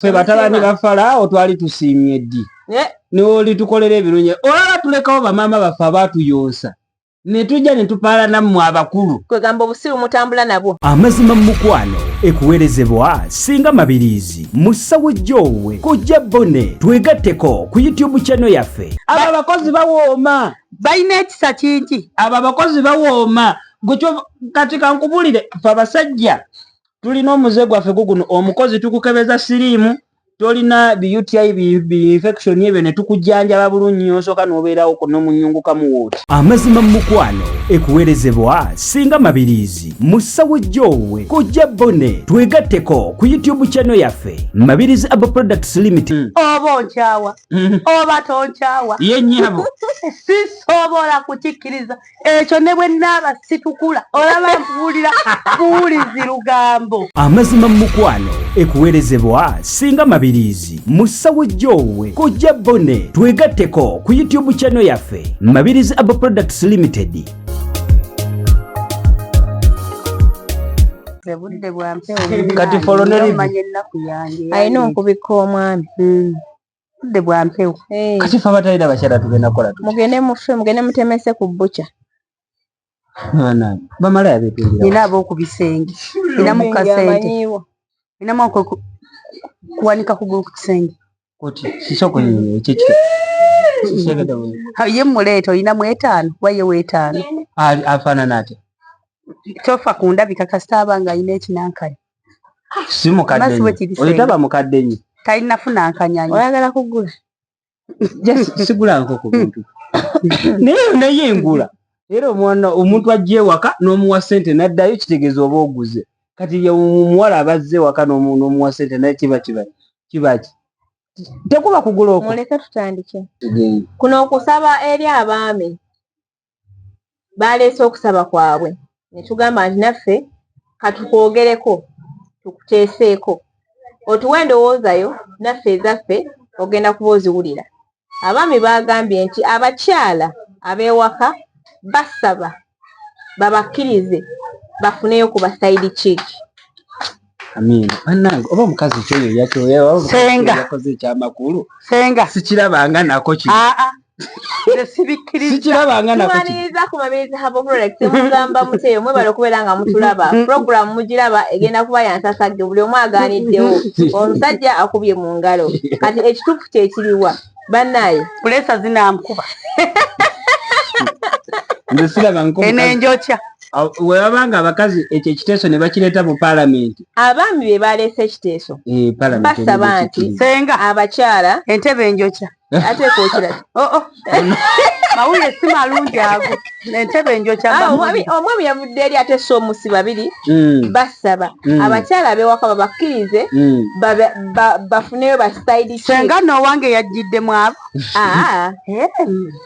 Ffe batabani ba Falaawo twali tusiimye ddi? Nolitukolera ebirungi, olaba tulekawo bamaama baffe abaatuyonsa ne tujja ne tupaala nammwe abakulu. Kwegamba obusiru mutambula nabwo. Amazima mu Mukwano ekuweerezebwa Singa Mabiriizi, Musawo Jowe, Kojja Bone. Twegatteko ku YouTube channel yaffe. Abo abakozi bawooma. Balina ekisa kingi. Abo abakozi bawooma. Gwe kati kankubulire, ffe abasajja tulina omuze gwaffe guguno, omukozi tukukebeza siriimu, tolina bi UTI, bi infection ebyo, ne tukujjanjaba bulungi nnyo, osooka n'obeerawo n'omunyungukamu wooti. Amazima mu Mukwano ekuweerezebwa Singa Mabiriizi, Musawo Jowe, Kojja Bone. Twegatteko ku YouTube channel yaffe Mabiriizi Abo Products Limited. Oba onkyawa oba tonkyawa, Ye nnyabo. Sisobola kukikkiriza ekyo, ne bwe naaba situkula, olaba mpuwulira buwulizi lugambo. Amazima mu Mukwano ekuweerezebwa Singa Mabiriizi, Musawo Jowe, Kojja Bone. Twegatteko ku YouTube channel yaffe Mabiriizi Abo Products Limited. Budde bwa mpewo. Kati follow ne review. Omanya ennaku yange. Alina okubikka omwami. Budde bwa mpewo. Kati ffe abatalina bakyala tugenda kukola tutya? Mugende mufe, mugende mutemese ku bukya. Bannange, bamalaya beetundira. Nina ab'oku bisenge, ninamu kasente. Amanyiiwo. Ninamu ako kuwanika kugulu ku kisenge. Koti sisoko ekyo ekyo. Ye muleeta, olinamu 5 kuba ye weetaano. Afaanana atya? Tofa ku ndabika, kasita aba nga alina ekinankani. Si mukadde Amazzi nnyo. bwe kiri. Oyo taba mukadde nnyo. Talina funankanyanya. Oyagala kugula? Just sigula nkoko bintu. Naye ngula. Era omwana omuntu ajja ewaka n'omuwa ssente n'addayo, kitegeeza oba oguze. Kati ye omuwala abazze ewaka n'omuwa ssente, naye kiba ki? Tekuba kugula okwo. Muleke tutandike. Kuno okusaba eri abaami, baleese okusaba kwabwe ne tugamba nti naffe katukwogereko, tukuteeseeko, otuwe endowoozayo, naffe ezaffe ogenda kuba oziwulira. Abaami bagambye nti abakyala ab'ewaka basaba babakkirize bafuneyo ku ba side chick. Amiina. Bannange, oba omukazi kyoyo yakyoya Senga. yakoze ekyamakulu. Senga. Sikirabanga nako kino. Aa, nze sibikkiriza. Sikirabanga nako kino. Tumaliriza ku Mabirizi Herbal Products. Mugamba muteeyo, mwebale okubeera nga mutulaba. Program mugiraba egenda kuba yansasagge, buli omu agaaniddewo, omusajja akubye mu ngalo. Kati ekituufu kyekiriwa, bannaaye? Puleesa zinankuba. Nze siraba nko Eno enjokya. Webabanga abakazi ekyo ekiteeso ne bakireeta mu paalamenti. Abaami be baleese ekiteeso. Eh, paalamenti Basaba eno nti ekikkiriza. Senga. abakyala Entebe enjokya. Ate kwokira. Oo, mawulire si malungi ago, entebe enjokya. Ah, omwami yavudde eri ate so omusi babiri basaba abakyala ab'ewaka babakkirize bafuneyo ba side chick. Senga n'owange yajjiddemu abo. Ah,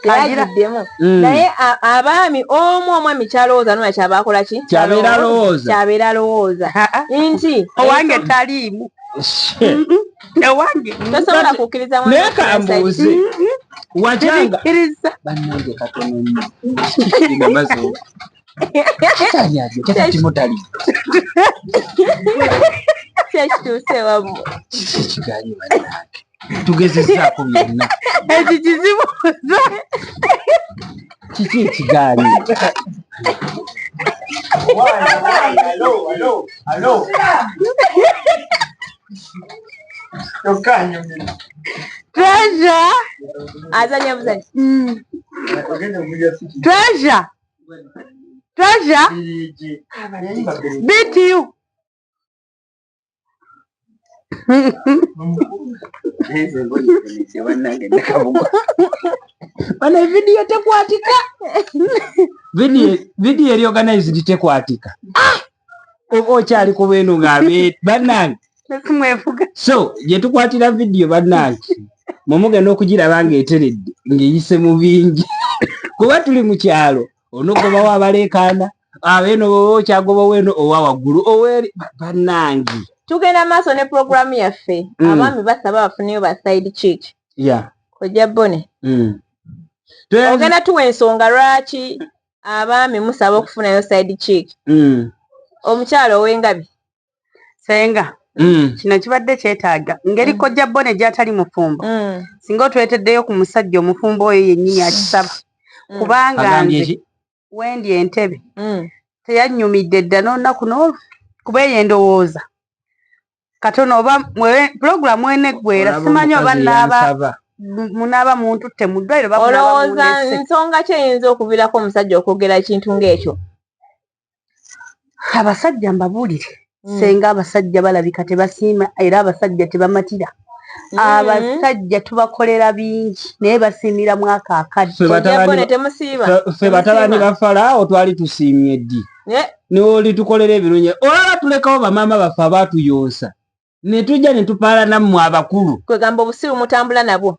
teyagiddemu. Naye abaami omu, omwami kyalowooza nona kyaba akola ki? Kyabeera alowooza. Kyabeera alowooza nti Owange taliimu, owange. Tosobola kukkiriza mwami Naye okufuna side kambuuze, wakyanga Sibikkiriza. Bannange, katono nnyo kigamaze kimutali. Kyekituuse wammwe. Kiki ekiganye, bannange? Tugezezaako byonna. Ekyo kizibu. Kiki ekiganye? Alo, alo, alo. Kyokka anyumira. Treasure. Azanya buzanyi. Ogenda omulya siki. Treasure, Treasure. Birigi. Beat you. Bannange, ndakabuga bano, vidiyo tekwatika, vidiyo eri organized tekwatika. Oba okyali ku beeno ng'abe, bannange. Simwefuga. So gye tukwatira vidiyo, bannange, mwe mugenda okugiraba ng'eteredde, ng'eyise mu bingi, kuba tuli mu kyalo, onogobawo abaleekaana abeeno, oba okyagobawo eno owa waggulu oweri, bannange. Tugenda maaso ne puroguramu yaffe. Abaami basaba bafuneyo ba side chick. Kojja Bone, ogenda tuwa ensonga lwaki abaami musaba okufunayo side chick. Omukyalo ow'engabi. Senga. Kino kibadde kyetaaga ngeri kojja Bone gy'atali mufumbo, singa otweteddeyo ku musajja omufumbo oyo yennyini akisaba, kubanga Agambye nze ki? wendi entebe teyannyumidde dda n'olunaku n'olu, kuba eyo endowooza katono oba pulogulaamu eneggwera, Olaba simanyi oba omukazi naaba eyansaba. Munaaba muntutte mu ddwaliro oba munaaba Olowooza mundese. nsonga ki eyinza okuviirako omusajja okwogera ekintu ng'ekyo? Abasajja mbabuulire, senga abasajja balabika tebasiima, era abasajja tebamatira. Abasajja tubakolera bingi naye basiimira mwaka akadde. Ffe batabani Bone temusiiba. Ffe batabani ba Falaawo twali tusiimye ddi? Niwoli tukolera ebirungi, olaba tulekawo bamaama baffe abaatuyonsa ne tujja ne tupaala nammwe abakulu. Kwegamba obusiru mutambula nabwo.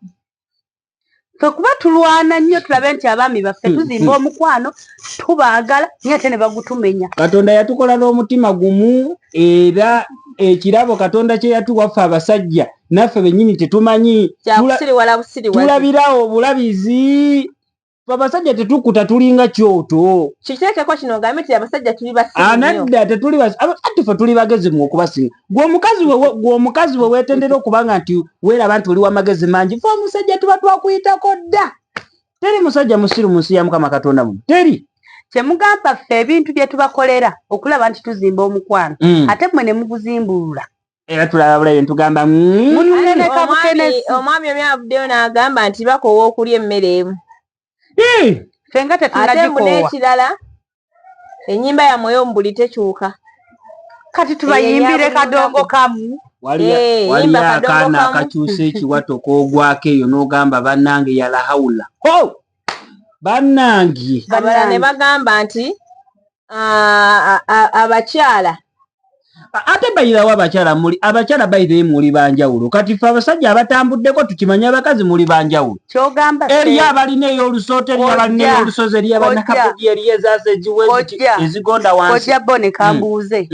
Ffe kuba tulwana nnyo tulabe nti abaami baffe tuzimba omukwano, tubaagala naye ate ne bagutumenya. Katonda yatukola n'omutima gumu, era ekirabo Katonda kye yatuwa ffe abasajja naffe bennyini tetumanyi. Kyakusiriwala busiriwazi. Tulabirawo obulabizi. Ffe abasajja tetukuta, tulinga kyoto. Kiteekeko kino ogambe nti abasajja tuli basiru nnyo. Anadda tetuli ati ffe tuli bagezi mu okubasinga. Gwe omukazi we weetendera okubanga nti weeraba nti oli w'amagezi mangi, ffe omusajja tuba twakuyitako dda. Teri musajja musiru mu nsi ya Mukama Katonda muno, teri. Kyemugamba ffe ebintu bye tubakolera okulaba nti tuzimba omukwano, ate mmwe ne muguzimbulula. Era tulaba bulabe ntugamba Mutuneneka bukenesi. Omwami omu avuddeyo n'agamba nti bakoowa okulya emmere emu. Ffe nga Ate mbu tetunnagikoowa. n'ekirala, ennyimba yammwe ey'omu tekyuka. Kati tubayimbire Eyo eya kadongo buli kamu. Waliyo Yimba kadongo akaana kamu. akakyusa ekiwato k'ogwako eyo n'ogamba bannange yalahawula. Ho! Bannange. Abalala ne bagamba nti abakyala. Ate bayirawo abakyala, muli abakyala bayirayo muli banjawulo. Kati ffe abasajja abatambuddeko tukimanye abakazi muli banjawulo. Kyogamba Eriyo abalina ey'olusooto, eriyo abalina Kojja. ey'olusozi, eriyo abanakabudi, eriyo ezaasa eziwezi Kojja. ezigonda wansi. Kojja Bone, kambuuze.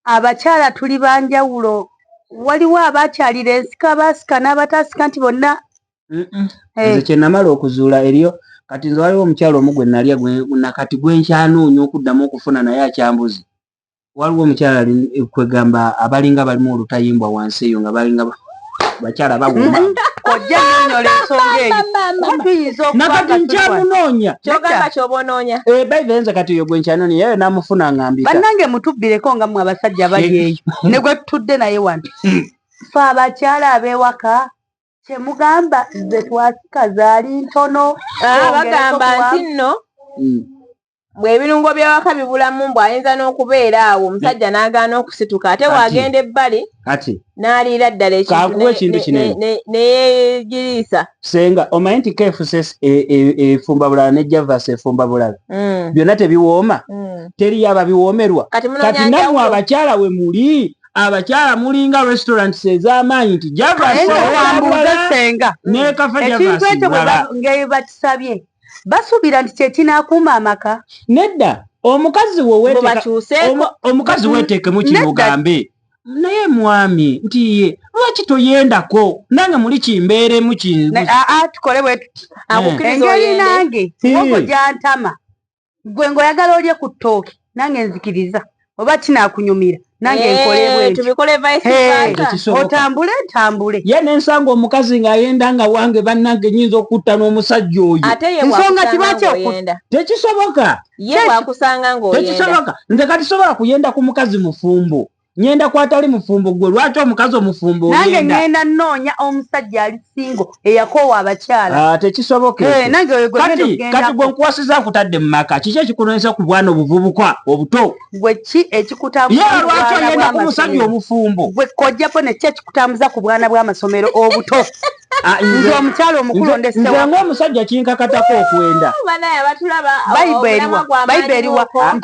Abakyala tuli banjawulo, waliwo abakyalira ensika, abaasika n'abataasika, nti bonna Nze kye namala okuzuula eriyo kati nze waliwo omukyala omu gwe nalya nakati gwe nkyanoonya okuddamu okufuna naye akyambuze. Waliwo omukyala kwegamba abalinga balimu olutayimbwa wansi eyo nga balinga bakyala bawooma. Kojja nnyonnyola ensonga eyo, kuba tuyinza okuba Nakati nga tuli wano. nkyamunoonya. Kyogamba kyoba onoonya. By the way, nze kati oyo gwe nkyanoonya, yeyo namufuna nga mbika. Bannange mutubbireko nga mmwe abasajja abali eyo ne gwe tutudde naye wano. Fe abakyala ab'ewaka kyemugamba ze twasika zaali ntono. Twongereko Bagamba nti nno bw'ebirungo by'awaka bibulamu, mbu ayinza n'okubeera awo omusajja n'agaana okusituka, ate Kati. bw'agenda ebbali Kati n'aliira ddala ekintu Kankuwe ekintu kinene. ne yeegiriisa. Senga omanyi nti KFC efumba bulala ne Javas efumba bulala, byonna tebiwooma. Teriyo ababiwoomerwa. Kati munoonya Kati nammwe njawulo. abakyala we muli, abakyala mulinga restaurants ez'amaanyi nti Javas Naye nga wambuuze bulala senga, ne kafa ekintu Javas ekyo bwe bulala. Ng'eyo bakisabye, basuubira nti kyekinaakuuma amaka? Nedda, omukazi we Mbu weeteeka bakyuseeko. Omukazi weeteekemu kino. Nedda. Ogambe naye mwami nti ye lwaki toyendako nange muli kimbeeremu ki? Aa, tukole bwe tuti. Akukkiriza Engeri oyende. nange muwogo gyantama, gwe ng'oyagala olye ku ttooke, nange nzikiriza oba kinaakunyumira nange nkole bwentyo. Tubikole vice Hey, versa. Tekisoboka. Otambule ntambule. Ye nensanga omukazi ng'ayenda nga wange, bannange nyinza okutta n'omusajja oyo. Ate ye Nsonga bw'akusanga kiba ng'oyenda. Tekisoboka. Ye bw'akusanga ng'oyenda. Tekisoboka. Nze kati sobola kuyenda ku mukazi mufumbo, nyenda kwatali mufumbo. Gwe lwaki omukazi omufumbo Nange oyenda? ŋŋenda nnoonya omusajja ali single eyakoowa abakyala. Ah, tekisoboka Eh, ekyo. nange oyo gwe ngenda Kati kati okugendako. gwe nkuwasiza nkutadde mu maka, kiki ekikunoonyesa ku bwana obuvubuka obuto? Gwe ki ekikutambuza Ye ku lwaki bwana oyenda ku musajja bw'amasomero? omufumbo? Gwe kojjako ne ki ekikutambuza ku bwana bw'amasomero obuto? Ah, Nze omukyala omukulu nze ndesewa. ng'omusajja kinkakatako okwenda. Banaye abatulaba, Bayibuli eriwa? omulamwa gwa Bayibuli eriwa? maanyi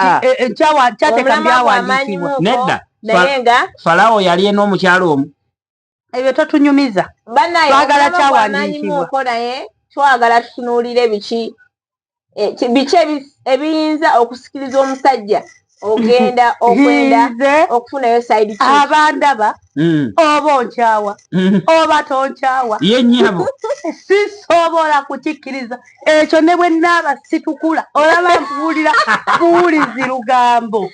Nti Ah, ah. kyateeka mu Omulamwa gwa maanyi byawandiikibwa. muko, Nedda. naye nga Falaawo yali n'omukyala omu. Ebyo totunyumiza. Banaye Twagala omulamwa gwa maanyi kyawandiikibwa. muko, naye twagala tutunuulire biki biki ebiyinza okusikiriza omusajja. Ogenda okwenda Nze okufunayo side chick. Abandaba, oba onkyawa oba tonkyawa, Ye nnyabo. Sisobola kukikkiriza ekyo ne bwe naaba situkula. Olaba mpuwulira buwulizi lugambo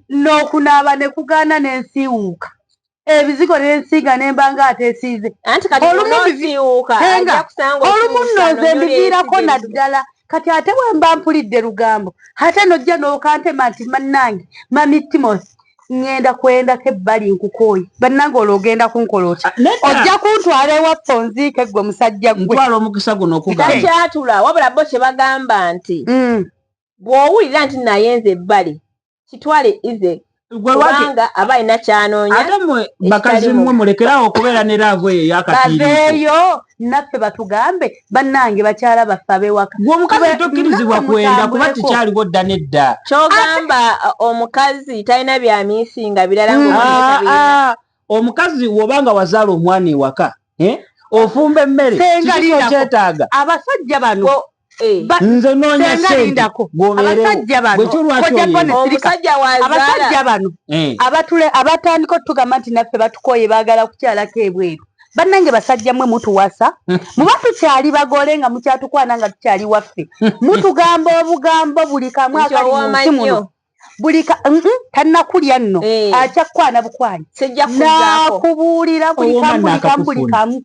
n'okunaaba ne kugaana n'ensiiwuuka ebizigo n'ensiiga ne mba nga ateesiize. Anti kati Olumu onosiiwuuka, Senga, ajja kusanga olumu okyusa nno nze n'onyola mbiviirako ebizigo. Naddala kati ate bwe mba mpulidde lugambo, ate nojja n'okantema nti mannange mami Timothy ŋŋenda kwendako ebbali nkukooye, bannange olwo ogenda kunkola otya? Ah, nedda. Ojja kuntwala ewaffe onziike ggwe musajja ggwe. Ntwala omukisa guno okugamba. Takyatula, wabula bo kye bagamba nti bw'owulira nti nayenze ebbali, kitwale ize, Gwe lwaki kubanga aba alina kyanoonya. Ate mmwe bakazi Ekitalimu. mmwe mulekerawo okubeera ne love eyo eyakatiiriiko. Baveeyo naffe batugambe, bannange bakyala baffe ab'ewaka. Gwe omukazi tokkirizibwa naffe kwenda kuba mutambuleko. tikyaliwo dda nedda. Kyogamba omukazi talina byamisinga birala ng'omwana Ah, tabirina. ah, omukazi wobanga wazaala omwana ewaka, eh, ofumba emmere, Senga kiki lindako. okyetaaga? Abasajja bano Nze noonya Senga sente lindako. gwobeerewo. Abasajja bano, Bwe kyo lwaki Kojja oyenda? Bonne, sirika. Omusajja wazaala. Abasajja bano abatule abatandika otugamba nti naffe batukooye, baagala kukyalako ebweru, bannange basajja mmwe mutuwasa muba tukyali bagole, nga mukyatukwana nga tukyali waffe, mutugamba obugambo buli kamu Nti akali mu owooma nsi muno. nnyo. Buli ka tannakulya nno, akyakwana bukwanyi. Sijja kuzzaako. Nakubuulira buli Owooma kamu, buli kamu, buli naakakufuna. kamu,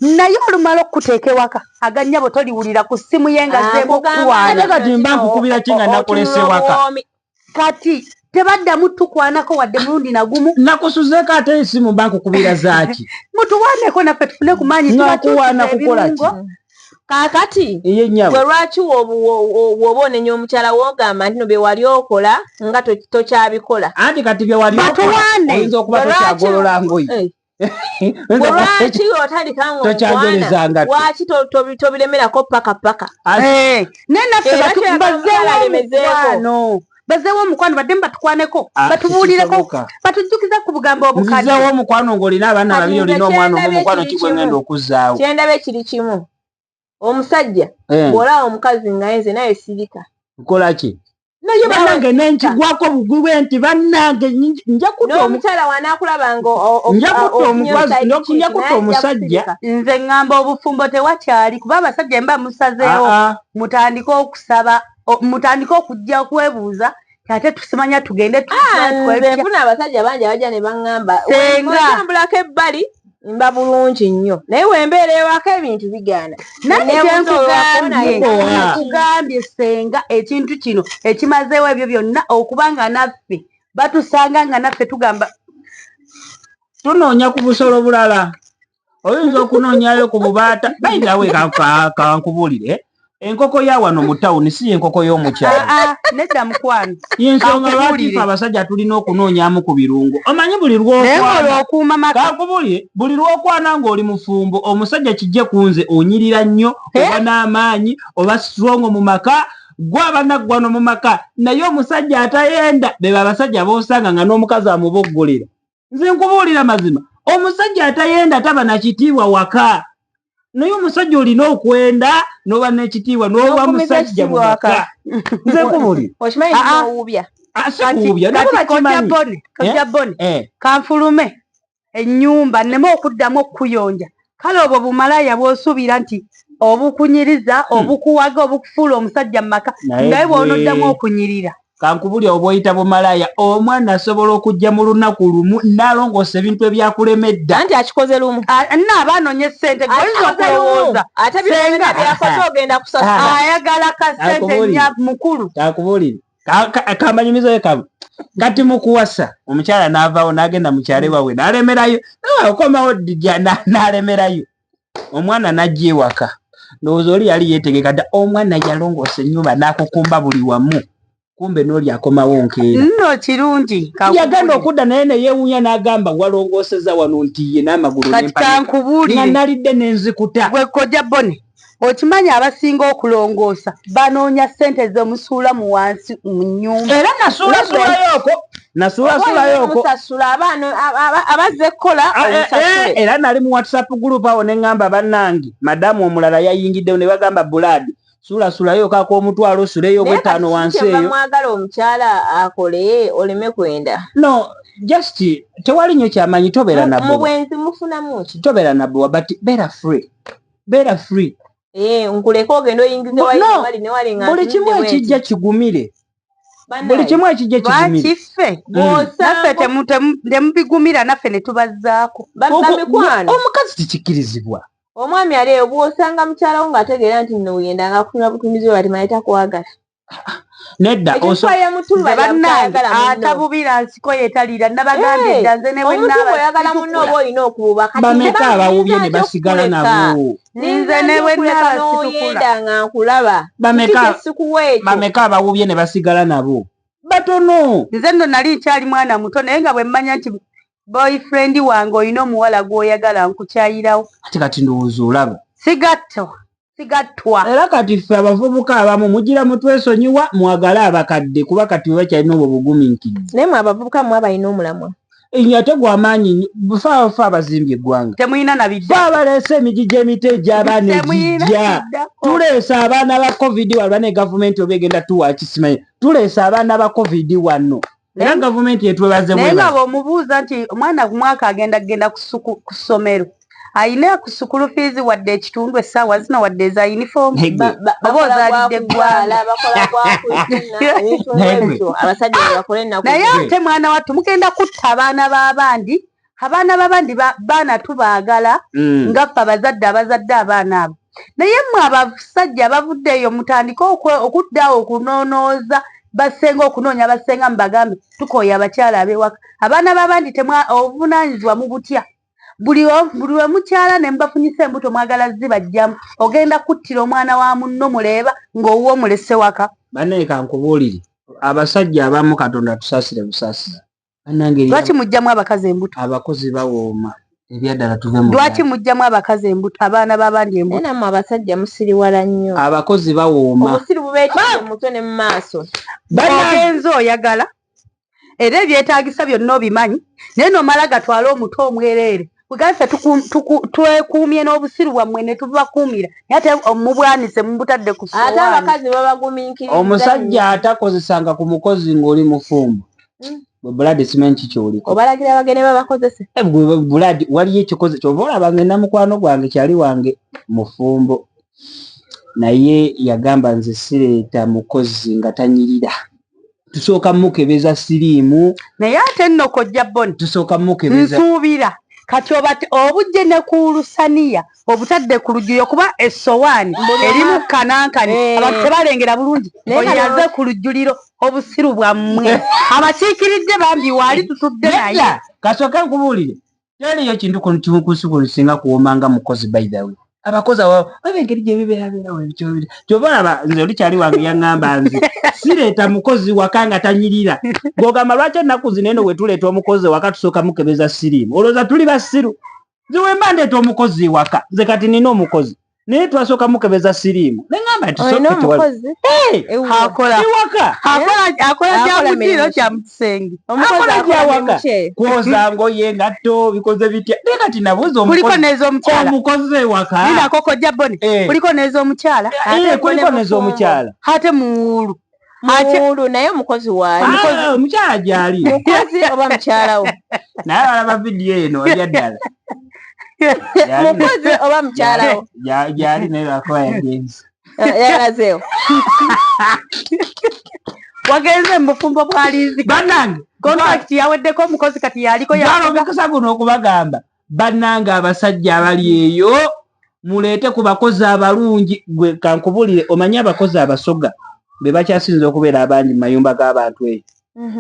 naye olumala okukuteeka ewaka aganyabo toliwulira ku ssimu ye nga zeemu Akugamba Ate okukwana. kati mba nkukubira ki nga nakulese otunula waka? buwoomi. Kati tebaddamu tukwanako wadde mulundi nagumu. Nakusuzeeko, ate esimu mba nkukubira zaaki? Mutuwaneko naffe tufune ku maanyi. Nga nkuwaana kukola ki? Ebirungo. Kaakati Ye nnyabo. gwe lwaki woba onenya omukyala wogamba nti no bye wali okola nga tokyabikola? Anti kati bye wali okola, Batuwaane. oyinza okuba Gwe lwaki- tokyagolola ngoye. Gwe lwaki otandika nga Tokyagereza omwana ngatto. lwaki tobiremerako paka paka? Eh, naye naffe Era kyeyagala bazeewo omukyala alemezeeko. omukwano, bazeewo omukwano, baddemu batukwaneko, Ah, batubuulireko, tekisoboka. batujjukize ku bugambo obukadde. Nzizaawo omukwano ng'olina abaana Kati babiri, nze olina omwana omu, kyendabye omukwano kiri ki gwe kimu. ngenda okuzzaawo? Kyendaba ekiri kimu, omusajja bw'olaba omukazi nga yenze naye sirika. Nkola ki naye? Nawe Bannange nenkigwako bugwi nti bannange nja kutta N'omukyala wanaakulaba nga Nja kutta omukazi, nja kutta omusajja. Nze ŋŋamba obufumbo tewakyali, kuba abasajja mba musazeewo Ah, ah. mutandike okusaba, mutandike okujja okwebuuza ate tusimanya tugende Nze tutya. nfuna abasajja bangi abajja ne baŋŋamba Senga. ntambulako ebbali mba bulungi nnyo, naye wembeera ewaka ebintu bigaana. Nange Neebuuza olwako naye. Owa. Nkugambye senga, ekintu kino ekimazeewo ebyo byonna okuba nga naffe batusanga nga naffe tugamba Tunoonya ku busolo bulala, oyinza okunoonyayo ku bubaata. Bayitawe, kankubuulire, enkoko ya wano mu tawuni si yenkoko y'omukyalo. Ah, ah, nedda mukwano. Yensonga lwaki Kankubuulire. ffe abasajja tulina okunoonyamu ku birungo. Omanyi buli Naye lwokwana ng'olwokuuma maka. Kankubulire, buli lwokwana ng'oli mufumbo, omusajja kijje ku nze onyirira nnyo, oba n'amaanyi, oba strong mu maka, gwe abanaggwano mu maka. Naye omusajja atayenda beba abasajja b'osanga nga n'omukazi amuboggolera. Nze nkubuulira mazima, omusajja atayenda taba na kitiibwa waka. Naye omusajja olina okwenda n'oba n'ekitiibwa n'oba N'okumiza musajja mu ekitiibwa waka. maka. Nze nkubuulira. Okimanyi Ah, ah. nowuubya. Ah, si kuwubya, Kati nabo kojja bakimanyi. Bone, kojja Bone, Eh, kanfulume ennyumba nneme okuddamu okukuyonja. Kale obwo bumalaya bw'osuubira nti obukunyiriza, obukuwaga, obukufuula omusajja mu maka, Naye naye bw'onoddamu gwe- okunyirira. Kankubulya, oba oyita bumalaya, omwana asobola okujja mu lunaku lumu n'alongoosa ebintu ebyakulemedda. Anti akikoze lumu. Ah, nno aba anoonya essente, gwe oyinza Akikoze lumu. okulowooza Ate byonna Senga. byakoze ogenda kusasula. Ayagala ka ssente. Akubuulire. Nya mukulu. Kakubuulire, kambanyumizayo kamu. Kati mukuwasa omukyala n'avaawo n'agenda mukyalo ewaabwe n'alemerayo, nawe okomawo ddijja n'alemerayo, omwana n'ajja ewaka, ndowooza oli yali yeetegeka dda, omwana yalongoosa ennyumba n'akukumba buli wamu, kumbe n'oli akomawo nkeera. Nno kirungi. Yagenda okudda naye neyeewuunya n'agamba, walongooseza wano nti ye n'amagulu Kati n'empanika nga kankubuulire. nalidde n'enzikuta. Gwe kojja Bone, okimanyi abasinga okulongoosa banoonya ssente zemusuula mu wansi mu nnyumba. Era nasuulasuulayooko, nasuulasuulayooko. Omusasula abaana abazze kukola, Ah, omusasule. era nali mu WhatsApp group awo ne ŋŋamba, bannange, madamu omulala yayingiddewo ne bagamba, Buladi. Sulasulayo kak'omutwalo, osuleyo ogw'ettaano wansi eyo. Mwagala omukyala akole oleme kwenda. No, just tewali nnyo kyamanyi, tobeera na Mu bwenzi mufunamu ki? Tobeera na bbowa, but beera free, beera free. Nkuleka ogenda oyingize wali ne wali nga buli kimu ekijja kigumire. Buli kimu ekijja kigumire. Lwaki ffe naffe temubigumira, naffe ne tubazzaako? Bamikwano. Omukazi tikikkirizibwa. Omwami ali eyo, bw'osanga mukyala wo ng'ategeera nti nno weyenda nga kutunula butunuzi bwe bati takwagala. Nedda. Bannange, atabubira nsiko yetalira. Nabagambye dda, nze ne bwe Omuntu bw'oyagala munno oba olina okububa. Bameka abawubye ne basigala nabo? Nze ne bwe naaba n'oyenda nga nkulaba. Bameka Sikuwa ekyo. Bameka abawubye ne basigala nabo? Batono. Nze nno nali nkyali mwana muto, naye nga bwe mmanya nti boyfriend wange olina omuwala gw'oyagala, nkukyayirawo. Ate kati ndowooza olaba. Sigattwa, sigattwa. Era kati ffe abavubuka abamu mugira mutwesonyiwa, mwagale abakadde, kuba kati bwe bakyalina obwo bugumiikiriza. Naye mwe abavubuka mwe abalina omulamwa. Ate gw'amaanyi nnyo. Fe abazimbye eggwanga, Temulina na fe bidda. abaleese emigigi emito egy'abaana Temulina egijja. kiddako. Tuleese abaana ba COVID wano ne gavumenti oba egenda tuwa kisimanyi. Tuleese abaana ba COVID wano, era gavumenti etwebaze. Naye nga Bwebaze. bw'omubuuza nti omwana ku mwaka agenda kugenda ku ssomero, ayina ku school fees wadde ekitundu essaawa zino, wadde eza uniform? Naye gwe. Oba Bakola ozaalidde gwa kuzaala, eggwanga. bakola gwa kuzina, ebintu Naye gwe. ng'ebyo abasajja bwe bakola ennaku Naye zino. ate mwana wattu mugenda kutta abaana b'abandi. Abaana b'abandi baana tubaagala nga ffe abazadde abazadde abaana abo, naye mmwe abasajja abavudde eyo mutandike okuddawo okunoonooza basenga, okunoonya basenga, mubagambe tukooye abakyala ab'ewaka, abaana b'abandi. Temwa obuvunaanyizibwa mubutya. Buli lwe mukyala ne mubafunyisa embuto, mwagala zibajjamu. Ogenda kuttira omwana wa munno muleeba ng'owuwo omulese waka. Bannaye, kankubuulire, abasajja abamu Katonda tusaasire busaasizi, bannange. Lwaki mugjamu abakazi embuto? Abakozi bawooma ebyaddala, tuve mu Lwaki mugjamu abakazi embuto, abaana b'abandi Naye embuto? nammwe abasajja musiriwala nnyo. Abakozi bawooma. Obusiru bubeetidde mu mutwe ne mu maaso. Ogenze oyagala, era ebyetaagisa byonna obimanyi, naye nomala gatwale omuto omwereere. Bwegaffe twekuumye n'obusiru bwammwe ne tubakuumira, naye ate mubwanise, mubutadde ku Ate ssowaani. abakazi babagumiikiriza. Omusajja atakozesanga ku mukozi ng'oli mufumbo, bwe buladi simanyi kikyoliko. Obalagira bagende babakozese. Gwe buladi waliyo ekikoze kyova olaba ngenda mukwano gwange, kyali wange mufumbo, naye yagamba nze sireeta mukozi nga tanyirira, tusooka mukebeza siriimu. Naye ate nno kojja Boni, Tusooka mukebeza. Nsuubira kati obate obujje ne ku lusaniya obutadde ku lujjuliro, kuba essowaani erimu kanankani, abantu tebalengera bulungi. Naye Oyo yaze ku lujjuliro. Obusiru bwammwe abakiikiridde bambi waali tutudde naye. Nedda, kasooke nkubuulire, teriyo kintu kimu ku nsi kuno singa kuwooma nga mukozi. By the way, abakozi abo baba engeri gye bibeerabeerawo ebityo kyova olaba nze oli kyali wange yaŋŋamba nze sireeta mukozi waka nga tanyirira. Gwogamba lwaki ennaku zino eno we tuleeta omukozi waka tusooka mukebeza siriimu? Olowooza tuli basiru? Nze wemba ndeeta omukozi waka, nze kati nina omukozi, naye twasooka mukebeza siriimu, neŋŋamba nti Olina soke tewali omukozi? Ewuwo. Akola iwaka. Akola Akola kya mutiiro mirimu ki? kya mu kisenge. Omukozi Akola akola gyawaka. mirimu ki? Kwoza ngoye, ngatto, bikoze bitya? Naye kati nabuuza Kuliko omukozi n'ez'omukyala. Omukozi ewaka. Linako kojja Boni. Kuliko n'ez'omukyala. Ate Kuliko ne n'ez'omukyala. Ate muwuulu. Ate Muwuulu, naye omukozi waali. Ah, omukyala gyali. Mukozi oba mukyala wo? Naye balaba vidiyo eno ebyaddala. Mukozi oba mukyala wo? Gyali, naye lwakuba yagenze. Yalazeewo. Wagenze mu bufumbo bwalizi. Bannange. Contract yaweddeko, omukozi kati yaliko. Twala omukisa guno okubagamba, bannange, abasajja abali eyo muleete ku bakozi abalungi. Gwe kankubulire, omanyi abakozi abasoga be bakyasinza okubeera abangi mu mayumba g'abantu eyo,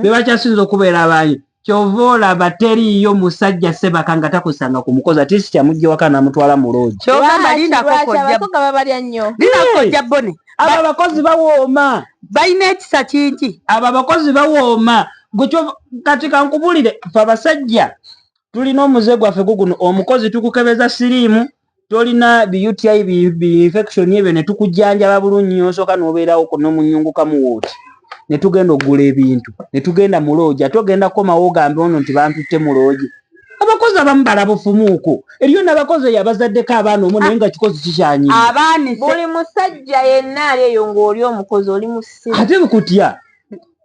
be bakyasinza okubeera abangi. Kyova olaba teriiyo musajja sebaka nga takusanga ku mukozi, ate si kyamujja waka n'amutwala mu loogi. Kyogamba lindako Lwaki kojja. abasoga babalya nnyo? Lindako kojja Boni. Abo abakozi bawooma. Balina ekisa kingi. Abo abakozi bawooma. Gwe kati kankubulire, fe abasajja tulina omuze gwaffe guguno: omukozi tukukebeza siriimu, tolina bi UTI, bi infection ebyo, ne tukujjanjaba bulungi nnyo, osooka n'obeerawo n'omunyungukamu wooti, ne tugenda okugula ebintu, ne tugenda mu loogi. Ate ogenda kukomawo ogambe ono nti bantutte mu loogi. Abakozi abamu balabufumuuko, eriyo n'abakozi eyo abazaddeko abaana omu naye nga kikozi kikyanyuma. Abaanise. Buli musajja yenna ali eyo ng'oli omukozi, oli musiru. Ate bukutya?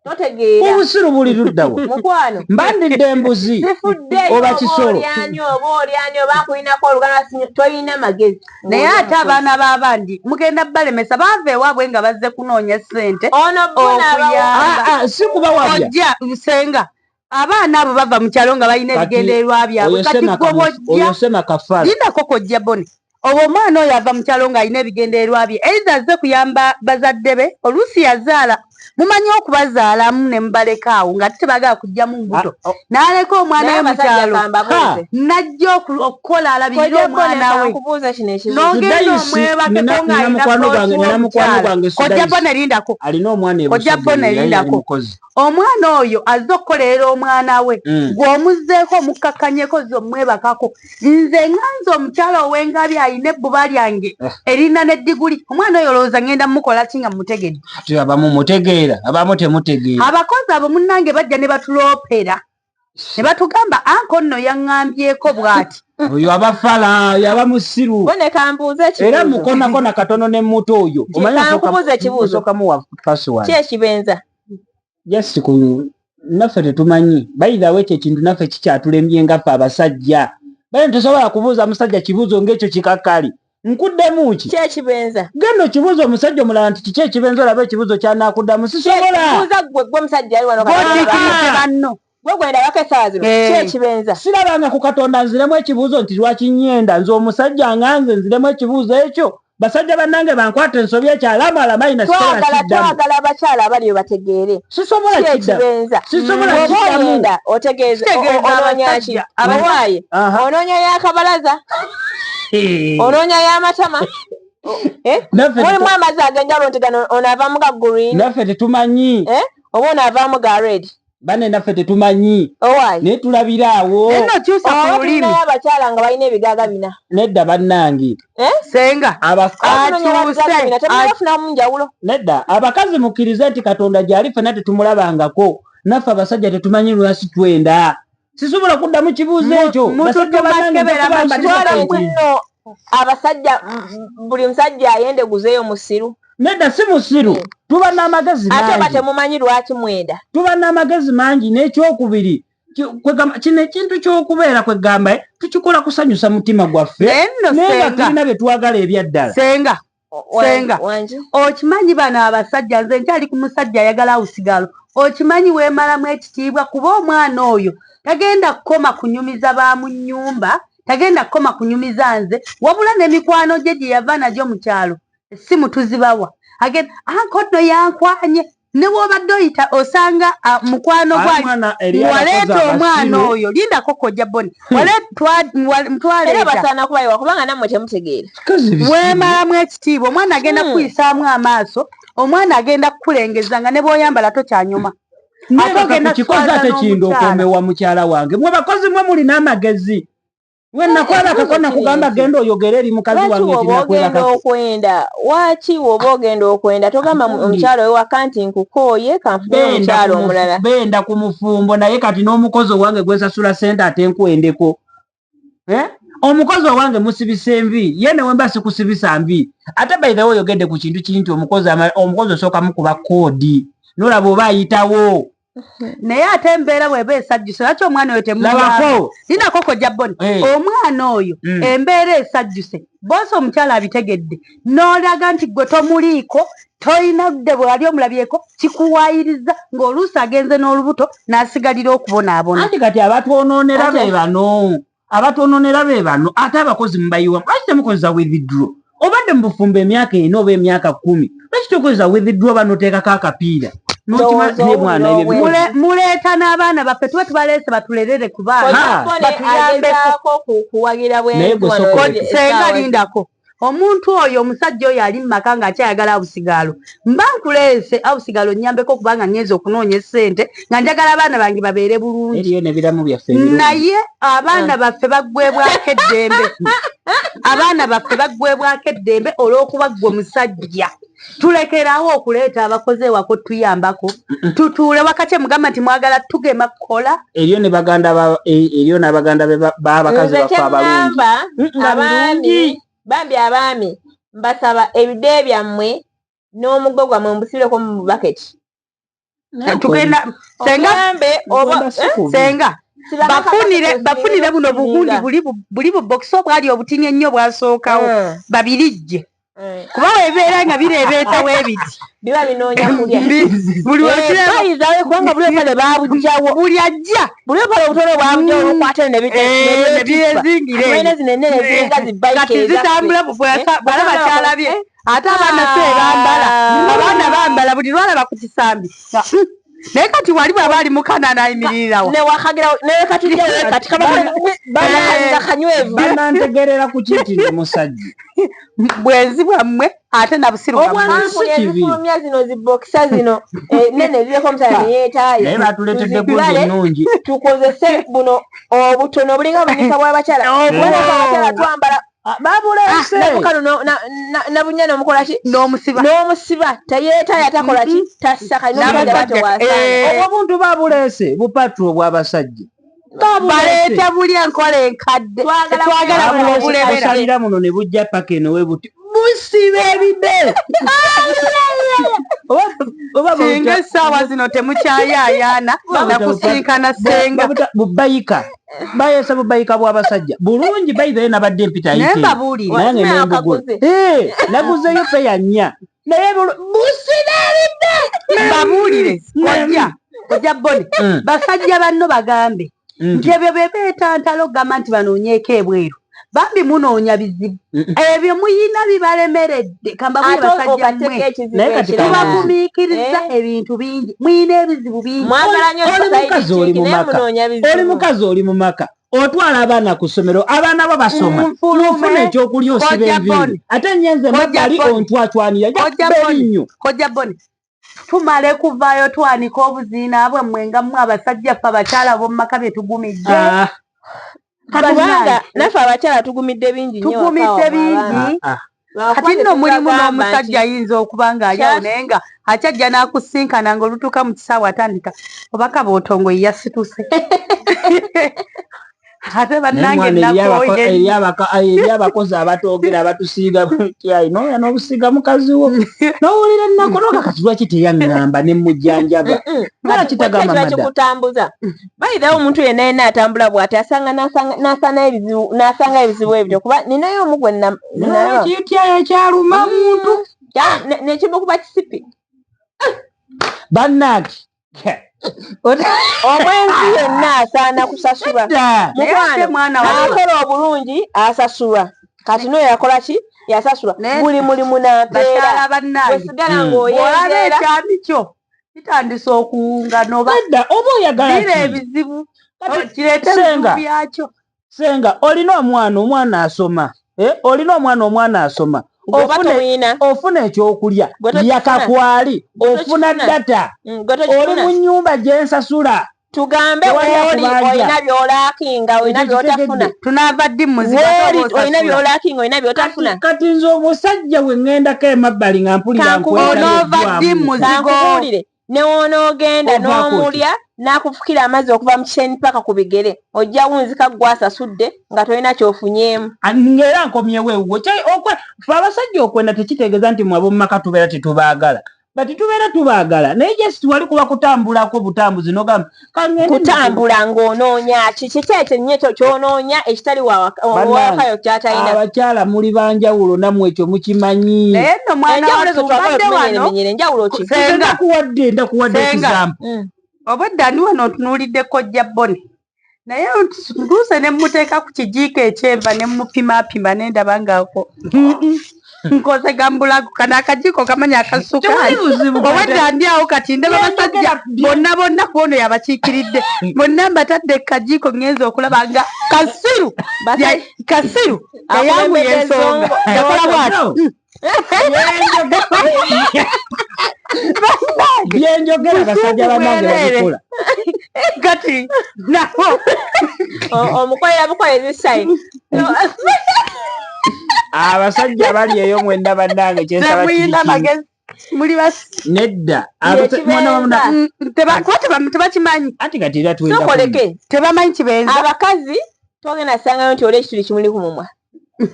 Totegeera. Obusiru buli luddawa? Mukwano. Mbandidde embuzi. Sifudde. Oba kisolo. Olyani oba olyani oba akulinako oluganda, tolina magezi. Naye ate abaana b'abandi mugenda balemesa, baava ewaabwe nga bazze kunoonya ssente. Ono bona. Okuyamba. Ah, ah, si kubawabya. Ojja senga abaana abo bava mu kyalo nga balina Kati ebigendererwa byabwe. oyo Kati Sema gwe bw'ojja oyo Sema Kafala. Lindako kojja Bone, oba omwana oyo ava mu kyalo ng'alina ebigendererwa bye, either azze kuyamba bazadde be, oluusi yazaala, mumanyi okubazaalamu ne mubaleka awo nga ate tebagala kuggyamu mbuto, Ah, oh, n'aleka omwana Naye we mu abasajja kyalo, kambabuuze. n'ajja okukola alabirire Kojja Bone, omwana we. kankubuuza kino ekibuuzo. N'ogenda Sudaisi, omwebakeko nina ng'alina mukwano gwange- koosi nina mukwano w'omukyala. gwange Kojja Sudaisi. Bone, lindako. Alina omwana e Kojja Busoga, Bone, yali ali lindako. mukozi. Omwana oyo azze okukolerera omwana we, gw'omuzzeeko omukkakkanyeko ze omwebakako. Nze nganze omukyala ow'engabi alina ebbuba lyange Eh. erina n'eddiguli, omwana oyo olowooza ngenda mukola ki nga mutegedde? Ate abamu mutegeera, abamu temutegeera. Abakozi abo munnange bajja ne batuloopera ne batugamba, "Anko nno yaŋŋambyeko bw'ati." Oyo aba fala, oyo aba musiru. Bone, kambuuze Era ekibuuzo. mukonakona katono ne muto oyo. Omanyi Kankubuuze ekibuuzo. osooka muwa password. Ki ekibenza? Just ku naffe tetumanyi. Bayirawo ekyo ekintu naffe kikyatulembye nga ffe abasajja. Baye tosobola kubuuza musajja kibuuzo ng'ekyo kikakkali. Nkuddemu ki? Ki ekibenza? Genda okibuuza omusajja omulala nti kiki ekibenza, olabe ekibuuzo kyanaakuddamu. Sisobola. Buuza gwe, gwe musajja ali wano. Bw'otiikirize banno. Gwe gwenda waka essaawa zino. Eh. Ki ekibenza? Sirabanga ku Katonda nziremu ekibuuzo nti lwaki nyenda. Nze omusajja nga nze nziremu ekibuuzo ekyo? Basajja bannange bankwata ensobi, ekyalamaalamayina sisobola Twagala kiddamu. Twagala abakyala abaliyo bategeere. Sisobola Ki kiddamu. ekibenza? Sisobola Bw'oba kiddamu. oyenda otegeeza Kitegeeza onoonya ki? abasajja Abawaaye Aha. onoonya y'akabalaza, onoonya y'amatama. Eh? Naffe Mulimu amazzi ag'enjawulo nti gano ono avaamu ga green, naffe tetumanyi. Eh? Oba ono avaamu ga red. Banne naffe tetumanyi. Owaaye. Naye tulabira awo. Naye nno kyusa ku Oba lulimi. tulinayo abakyala nga balina ebigaaga bina. Nedda bannange. Eh? Senga Tunoonya Akyuse. ebigaaga bina, temunafunamu njawulo. Nedda, abakazi mukkirize nti Katonda gyali, ffenna tetumulabangako. Naffe abasajja tetumanyi lwaki twenda. Sisobola kuddamu kibuuzo ekyo. Basajja bannange, Mututumakebera nja mashini. Twala kubamba nti nno abasajja, buli musajja ayende guzeeyo musiru. Nedda, si musiru, tuba n'amagezi Ate oba mangi. temumanyi lwaki mwenda. Tuba n'amagezi mangi. N'ekyokubiri, kwegamba kino ekintu ky'okubeera kwegamba tukikola kusanyusa mutima gwaffe, Naye nno naye nga senga, tulina bye twagala ebyaddala. Senga, Senga. Wangi. Okimanyi bano abasajja, nze nkyali ku musajja ayagala awusigalo, okimanyi weemalamu ekitiibwa kuba omwana oyo tagenda kukoma kunyumiza ba mu nnyumba, tagenda kukoma kunyumiza nze, wabula n'emikwano gye gye yava nagyo mu kyalo, essimu tuzibawa, agenda, "Anko nno yankwanye." Ne bw'obadde oyita osanga mukwano Ate gwa mwana eri abakozi waleeta omwana abasiru. oyo, lindako kojja Boni, Era twaleeta basaana kubayiwa kubanga nammwe temutegeera. Kikazi bisiru. Weemalamu ekitiibwa, omwana agenda kukuyisaamu amaaso, omwana agenda kukulengeza nga ne bw'oyambala tokyanyuma. Ate Neebaka ogenda ku kikozi kuswaza ate kinda n'omukyala. okomewa mukyala wange. Mwe bakozi mwe mulina amagezi. We nakwebakako Ekibuuzo nakugamba kiri nti, genda oyogere eri mukazi lwaki wange nti woba ogenda nakwebakako. okwenda, waaki woba ogenda okwenda togamba omukyala owewaka nti nkukooye, kanfune Benda omukyala omulala? Benda ku mufumbo, naye kati n'omukozi owange gwensasula sente ate nkwendeko. Eh? Omukozi owange musibisa envi, ye ne wemba sikusibisa nvi. Ate by the way, oyogedde ku kintu kiri nti omukozi omukozi osooka mukuba koodi nolaba oba ayitawo. Naye ate embeera bw'eba esajjuse, lwaki omwana oyo temuyamba? Labako. Linako kojja Boni. Eh. Omwana oyo, embeera esajjuse, boosi omukyala abitegedde, n'olaga nti gwe tomuliiko, tolina budde bwali omulabyeko, kikuwaayiriza ng'oluusi agenze n'olubuto n'asigalira okubonaabona. Anti kati abatwonoonera be bano, abatwonoonera be bano. Ate abakozi mubayiwa, lwaki temukozesa withdraw? Obadde mu bufumbo emyaka 4 oba emyaka 10, lwaki tokozesa withdraw? Banoteekako akapiira n'okimala. Ndowooza Naye mwana, ebyo owulira. Muleeta n'abaana baffe, tuba tubaleese batulelere ku baana, Ha! Bone batuyambeko. agezaako kuwagira Naye bwenzi gwe wano sooka Senga, essaawa. lindako. Omuntu oyo, omusajja oyo ali mu maka ng'akyayagala abusigaalo, mba nkuleese abusigaalo nnyambeko kubanga ngenza okunoonya essente nga njagala abaana bange babeere bulungi. Eriyo nebiramu byaffe ebirungi. Naye abaana baffe baggwebwako eddembe. Abaana baffe baggwebwako eddembe olw'okuba ggwe musajja. Tulekerawo okuleeta abakozi ewaka otuyambako, tutuule wakati mugamba nti mwagala tugema kukola. Eriyo ne baganda ba eriyo n'abaganda be b'abakazi Nze baffe abalungi. kyeŋŋamba Nga abaami, birungi. bambi abaami, mbasaba ebide byammwe n'omuggo gwammwe mbusibireko mu baketi. Tugenda senga. Ogambe oba Okwenda si kubi. Senga, sibako bafunire akabaketi bafunire buno bugundi osiringa. buli bubokisi obwali obutini ennyo bwasookawo, babirijje, kuba webeera nga bireebeetawo ebiti. Biba binoonya kulya. Buli wekireba Bayizawe kubanga buli opale babugjawo. Buli ajja. Buli opale obutono bwabugjawo obukwata ne Ne byezingira eyo. Mulina zino ennene ziringa zi bike Kati ezaffe. zitambula bwalaba kyalabye. Ate abaana si bambala, abaana bambala buli lwalaba ku kisambi. Naye kati wali bwaba ali mukana nayimirirawa. Newakagira newekatujjawo kati kabaka kanywevu. Banantegerera ku kinti ndi musajja. Bwenzi bwammwe ate na busiru bwammwe. Obwana si Kampuni kibi. ezifulumya zino zibokisa zino nene zireko omusala neyeetaaye. Naye batuleetedde gundi Tuzigale, ennungi. tukozese buno obutono obulinga bunyika bw'abakyala. Kubanga abakyala twambala Babuleese. nabukano nabunya n'omukola ki N'omusiba. N'omusiba teyeetaaya takola ki tassaka N'abasajja, Obwo obuntu babuleese bupatro obw'abasajja. Baleeta buli enkola enkadde. Twagala Twagala buno Babuleese obulebera. busalira muno ne bujja paka eno we buti busiba ebide. Oba Singa essaawa zino temukyayaayaana nakusinkana senga. Bubayika bayesa bubayika bw'abasajja bulungi bayithaye nabadde empita Naye ayite. mbabuulire. Nange Naye nembugula. akaguze. Naguzeyo peya nnya naye busiba ebide. Mbabuulire, kojja Bone, basajja banno bagambe nti ebyo bye beetantala okugamba nti banoonyeeko ebweru, bambi munoonya bizibu. Ebyo muyina bibalemeredde. Kambabuulire, Ate basajja okateeka mmwe, ekizibu Naye kati ekirala. tubagumiikiriza ebintu bingi, muyina ebizibu bingi. Mwagala nnyo Oli side mukazi oli chick, mu naye maka. munoonya bizibu. Oli mukazi oli mu maka, otwala abaana ku ssomero, abaana bo basoma, Nfulume. nofuna ekyokulya, osiba Kojja enviiri, Bone. ate nyenze Kojja mabbali Bone. ontwatwanira Kojja jakubba Bone. erinnyo. Kojja Bone, tumale kuvaayo twanika obuziina bwammwe nga mmwe abasajja, ffe abakyala b'omu maka bye tugumidde. Ah, Kubanga naffe abakyala tugumidde bingi nnyo Tugumidde waka bingi. Ah, ah. Kati nno mulimu n'omusajja ayinza okuba ng'ali awo naye nga akyajja n'akusinkana ng'olutuuka mu kisaawe atandika oba kabootongo yasituse ate Naye bannange mwana, nakooye. eri abakozi abatoogera abatusiiga kyayi noya n'obusiiga mukazi wo n'owulira ennaku noga kati lwaki teyaŋŋamba ne mujjanjaba nga kitagamba kiba madda. Kikutambuza bayirawo omuntu yenna yenna atambula bw'ati asanga n'asanga ebizibu ebyo kuba ninayo omu gwe nalaba. Kityayo kyaluma muntu. Nekimukuba kisipi. Bannange. Omwenzi yenna asaana kusasulwa. Nedda. Naye ate mwana wa Akola obulungi asasulwa, kati noyo yakola ki yasasulwa. Buli mulimu Bakyala nampeera bannange, wesigala bw'olaba ng'oyenzeera. ekyami kyo kitandise okuwunga noba Nedda, oba oyagala bira ki? ebizibu Kati kireete ebizibu Senga. byakyo. Senga, olina omwana, omwana asoma. Olina omwana, omwana asoma. Gwe oba Ofune toyina. Ofuna ekyokulya. Gwe tokifuna. Yakakwali Gwe ofuna tokifuna. data. Gwe Oli tokifuna. mu nnyumba gye nsasula. Tugambe Tewali wooli akubanja. olina by'olaakinga, olina Ekyo by'otafuna. kitegedde. Tunaava ddi mu muzigo? Wooli olina by'olaakinga, olina by'otafuna. Kati nze omusajja bwe ŋŋendako emabbali nga mpulira Kankubuulire. Onoova ddi mu muzigo? Kankubuulire, ne woonoogenda Ovaako ki? n'omulya n'akufukira amazzi okuva mu kitchen paka ku bigere, ojja wunzika gwasasudde nga tolina ky'ofunyeemu. Ng'era nkomyewo ewuwo. Ffe abasajja okwenda tekitegeeza nti mwe ab'omu maka tubeera tetubaagala, but tubeera tubaagala, naye just wali kuba kutambulako butambuzi nogamba kangende. Kutambula ng'onoonya ki? Kiki ekyo nnyo ekyo ky'onoonya ekitali wawakayo kyatalina? Abakyala muli banjawulo, nammwe ekyo mukimanyi. Naye nno mwana Enjawulo wattu zo twagala mbadde wano. tumenyere enjawulo ki? Senga. Ndakuwadde Senga. example. Obwedda ndi wano otunuulidde kojja Bone, naye ntuuse ne mmuteeka ku kijiiko ekyenva ne mmupimaapima ne ndaba ngaako nkoze gambulago kano akajiiko kamanya akasukaali. Tewali buzibu. Obwedda ndi awo kati ndaba basajja bonna bonna kuono yabakiikiridde bonna mbatadde kajiiko, ngenza okulaba nga kasiru kasiru yayanguya ensonga yakola bwati. Byenjogera basajja bannange babikola. Kati nabo Omukolera bukolezi sign. Abasajja bali eyo mwenna bannange, kyensaba Temuyina magezi, muli basi. Nedda. Yekibenza. Kuba tebakimanyi. Anti kati era twenda Sokoleke. Tebamanyi kibenza. Abakazi togenda sangayo nti oli ekituli kimuli ku mumwa.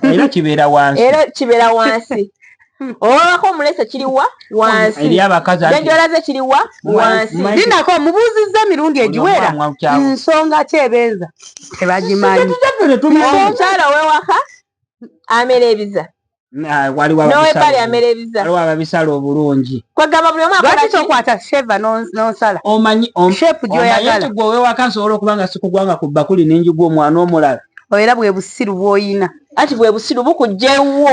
Era kibeera wansi. Era kibeera wansi. Olwako omulese kiriwa wansi. Eri abakazi anti- Benjolaze kiriwa wansi. Linako mubuuzizza emirundi egiwera. Omwana kyawo. Nsonga ki ebenza? Tebagimanyi. Omukyala owewaka amera ebiza. Ah, waliwo N'owebbali amera ebiza. Waliwo ababisala obulungi. Kwegamba buli omu akola Lwaki ki? tokwata shaver n'onsala Omanyi shape omanyi gy'oyagala? nti gwe owewaka nsobola okuba nga sikugwanga ku bakuli nenjigwa omwana omulala. Era bwe busiru bw'oyina. Anti bwe busiru bukugjewo.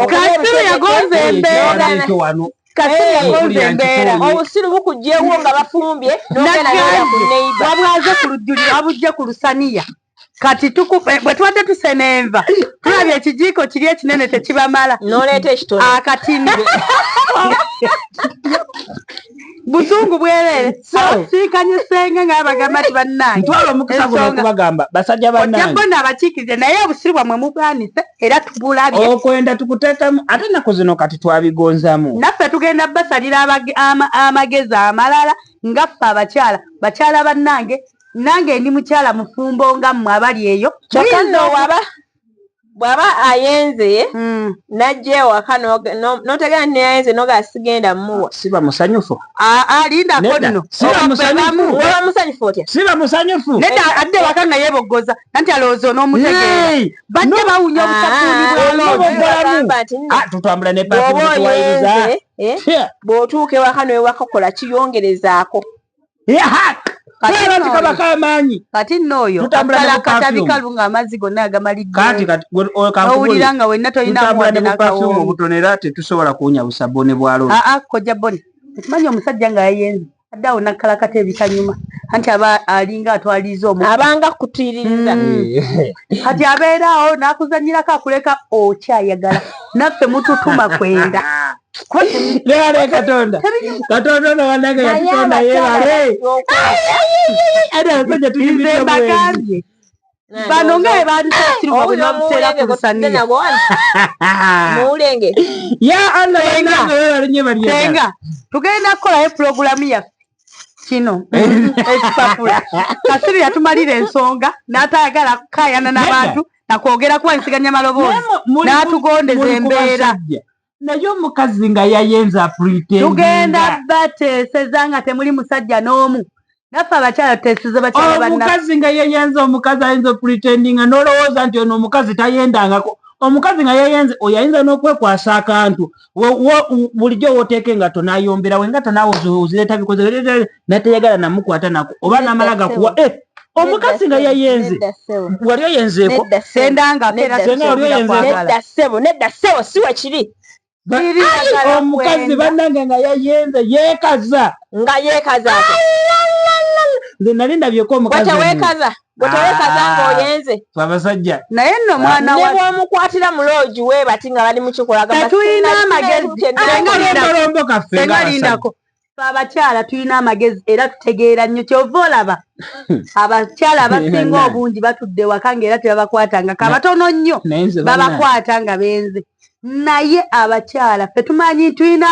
Kasiru yagonza embeera. Ekyo wano. Kasiru Hey. yagonza embeera. Obusiru bukugjewo nga bafumbye n'ogenda n'olya ku neighbor. Wabwaze ku lujjuliro, wabujje ku lusaniya. Kati bwe tubadde tusena enva, tulabye ekijiiko kiri ekinene tekibamala. N'oleeta ekitono. Akatini busungu bwereere. Abasinkanye ssenga nga bagamba nti bannange, Ntwala omukisa guno ensonga- okubagamba, basajja Ojja bannange, bona abakiikirize, naye obusiru bwammwe mubwanise era tubulabye. Okwenda tukuteekamu, ate ennaku zino kati twabigonzamu. Naffe tugenda basalira amagezi amalala nga ffe abakyala. Bakyala bannange, nange ndi mukyala mufumbo nga mmwe abali eyo. Kyokka nno bw'aba ayenze n'ajja ewaka n'otegera nti neyayenze noga sigenda muwa. Siba musanyufu. Alindako. Nedda, Nno siba musanyufu. Oba musanyufu otya? Siba musanyufu. Nedda, adde waka nga yeeboggoza nanti alowooza onoomutegeera. Hey! Bajja bawunya obusabbuuni Ah, bw'oloozi. Bagamba nti nno, Ah, tutambula ne bw'oba perfume tuwayiriza. oyenze, bw'otuuka ewaka n'ewaka kola kiyongerezaako. Kati Tulaba nno nti kabaka amaanyi. Kati nno oyo Tutambula ne akala bu perfume. katabikalu ng'amazzi gonna agamalidde. Kati kati gwe- kankubulire. Owulira nga wenna tolina Tutambula wadde ne bu perfume n'akawoowo. obutono era tetusobola kuwunya busabbuuni bwa loozi. Aa, kojja Boni, okimanyi omusajja nga yayenze adde awo nakkalakata ebitanyuma, anti aba alinga atwaliza omu. Abanga kutiiririza. Kati abeera awo n'akuzanyirako akuleka okyayagala. Naffe mututuma kwenda. Leero Katonda, Katonda ono bannange Naye yatutonda, abakyala yeebale. Ate abasajja Nze tunyumiddwa bwenzi. mbagambye, bano nga bwe bandisasirwa bwe Owulira babuteera ku omuwulenge gwe tutudde lusaniya. nagwo wano. Muwulenge. Ya Allah. Senga. Bannange weebale nnyo, bali Senga, tugenda kukolayo pulogulamu yaffe kino ekipapula. Kasiru yatumalira ensonga n'atayagala kukaayana n'abantu nakwogera kuba nsiganya maloboozi n'atugondeza embeera. Naye omukazi nga yayenza pretendinga. Tugenda bateeseza nga temuli musajja n'omu. Naffe abakyala tuteeseze bakyala bannaffe. Omukazi nga yeyenza, omukazi ayinza opretendinga n'olowooza nti ono omukazi tayendangako. Omukazi nga yeyenze oyo ayinza n'okwekwasa akantu. Bulijjo wooteeka engatto n'ayomberawo engatto, naawe ozireeta bikoze nateyagala namukwata nako oba namala gakuwa. Eh, omukazi nga yayenze, Nedda ssebo. wali oyenzeeko? Nedda ssebo. Sendanga era. Nedda. Senga wali oyenzeeko? Kwagala. Nedda ssebo, nedda ssebo, si wekiri. Siri njagala Omukazi kwenda. bannange nga yayenze yeekaza. Nga yeekaza ate. Nze nali ndabyeko omukazi Gwe teweekaza, gwe teweekaza Ah. ng'oyenze. Ffe abasajja. Naye nno mwana Ne wa bw'omukwatira mu loogi weebati nga bali mu kikola agamba, Tetulina "Sina- amagezi." sina kye Senga naakola." linda. Akalombo kaffe Senga ng'abasajja. lindako. Ffe abakyala tulina amagezi era tutegeera nnyo. Kyova olaba abakyala abasinga Bannange. obungi batudde waka ng'era tebabakwatanga, kabatono nnyo Naye nze bannange, babakwata nga benze. Naye abakyala ffe tumanyi, tulina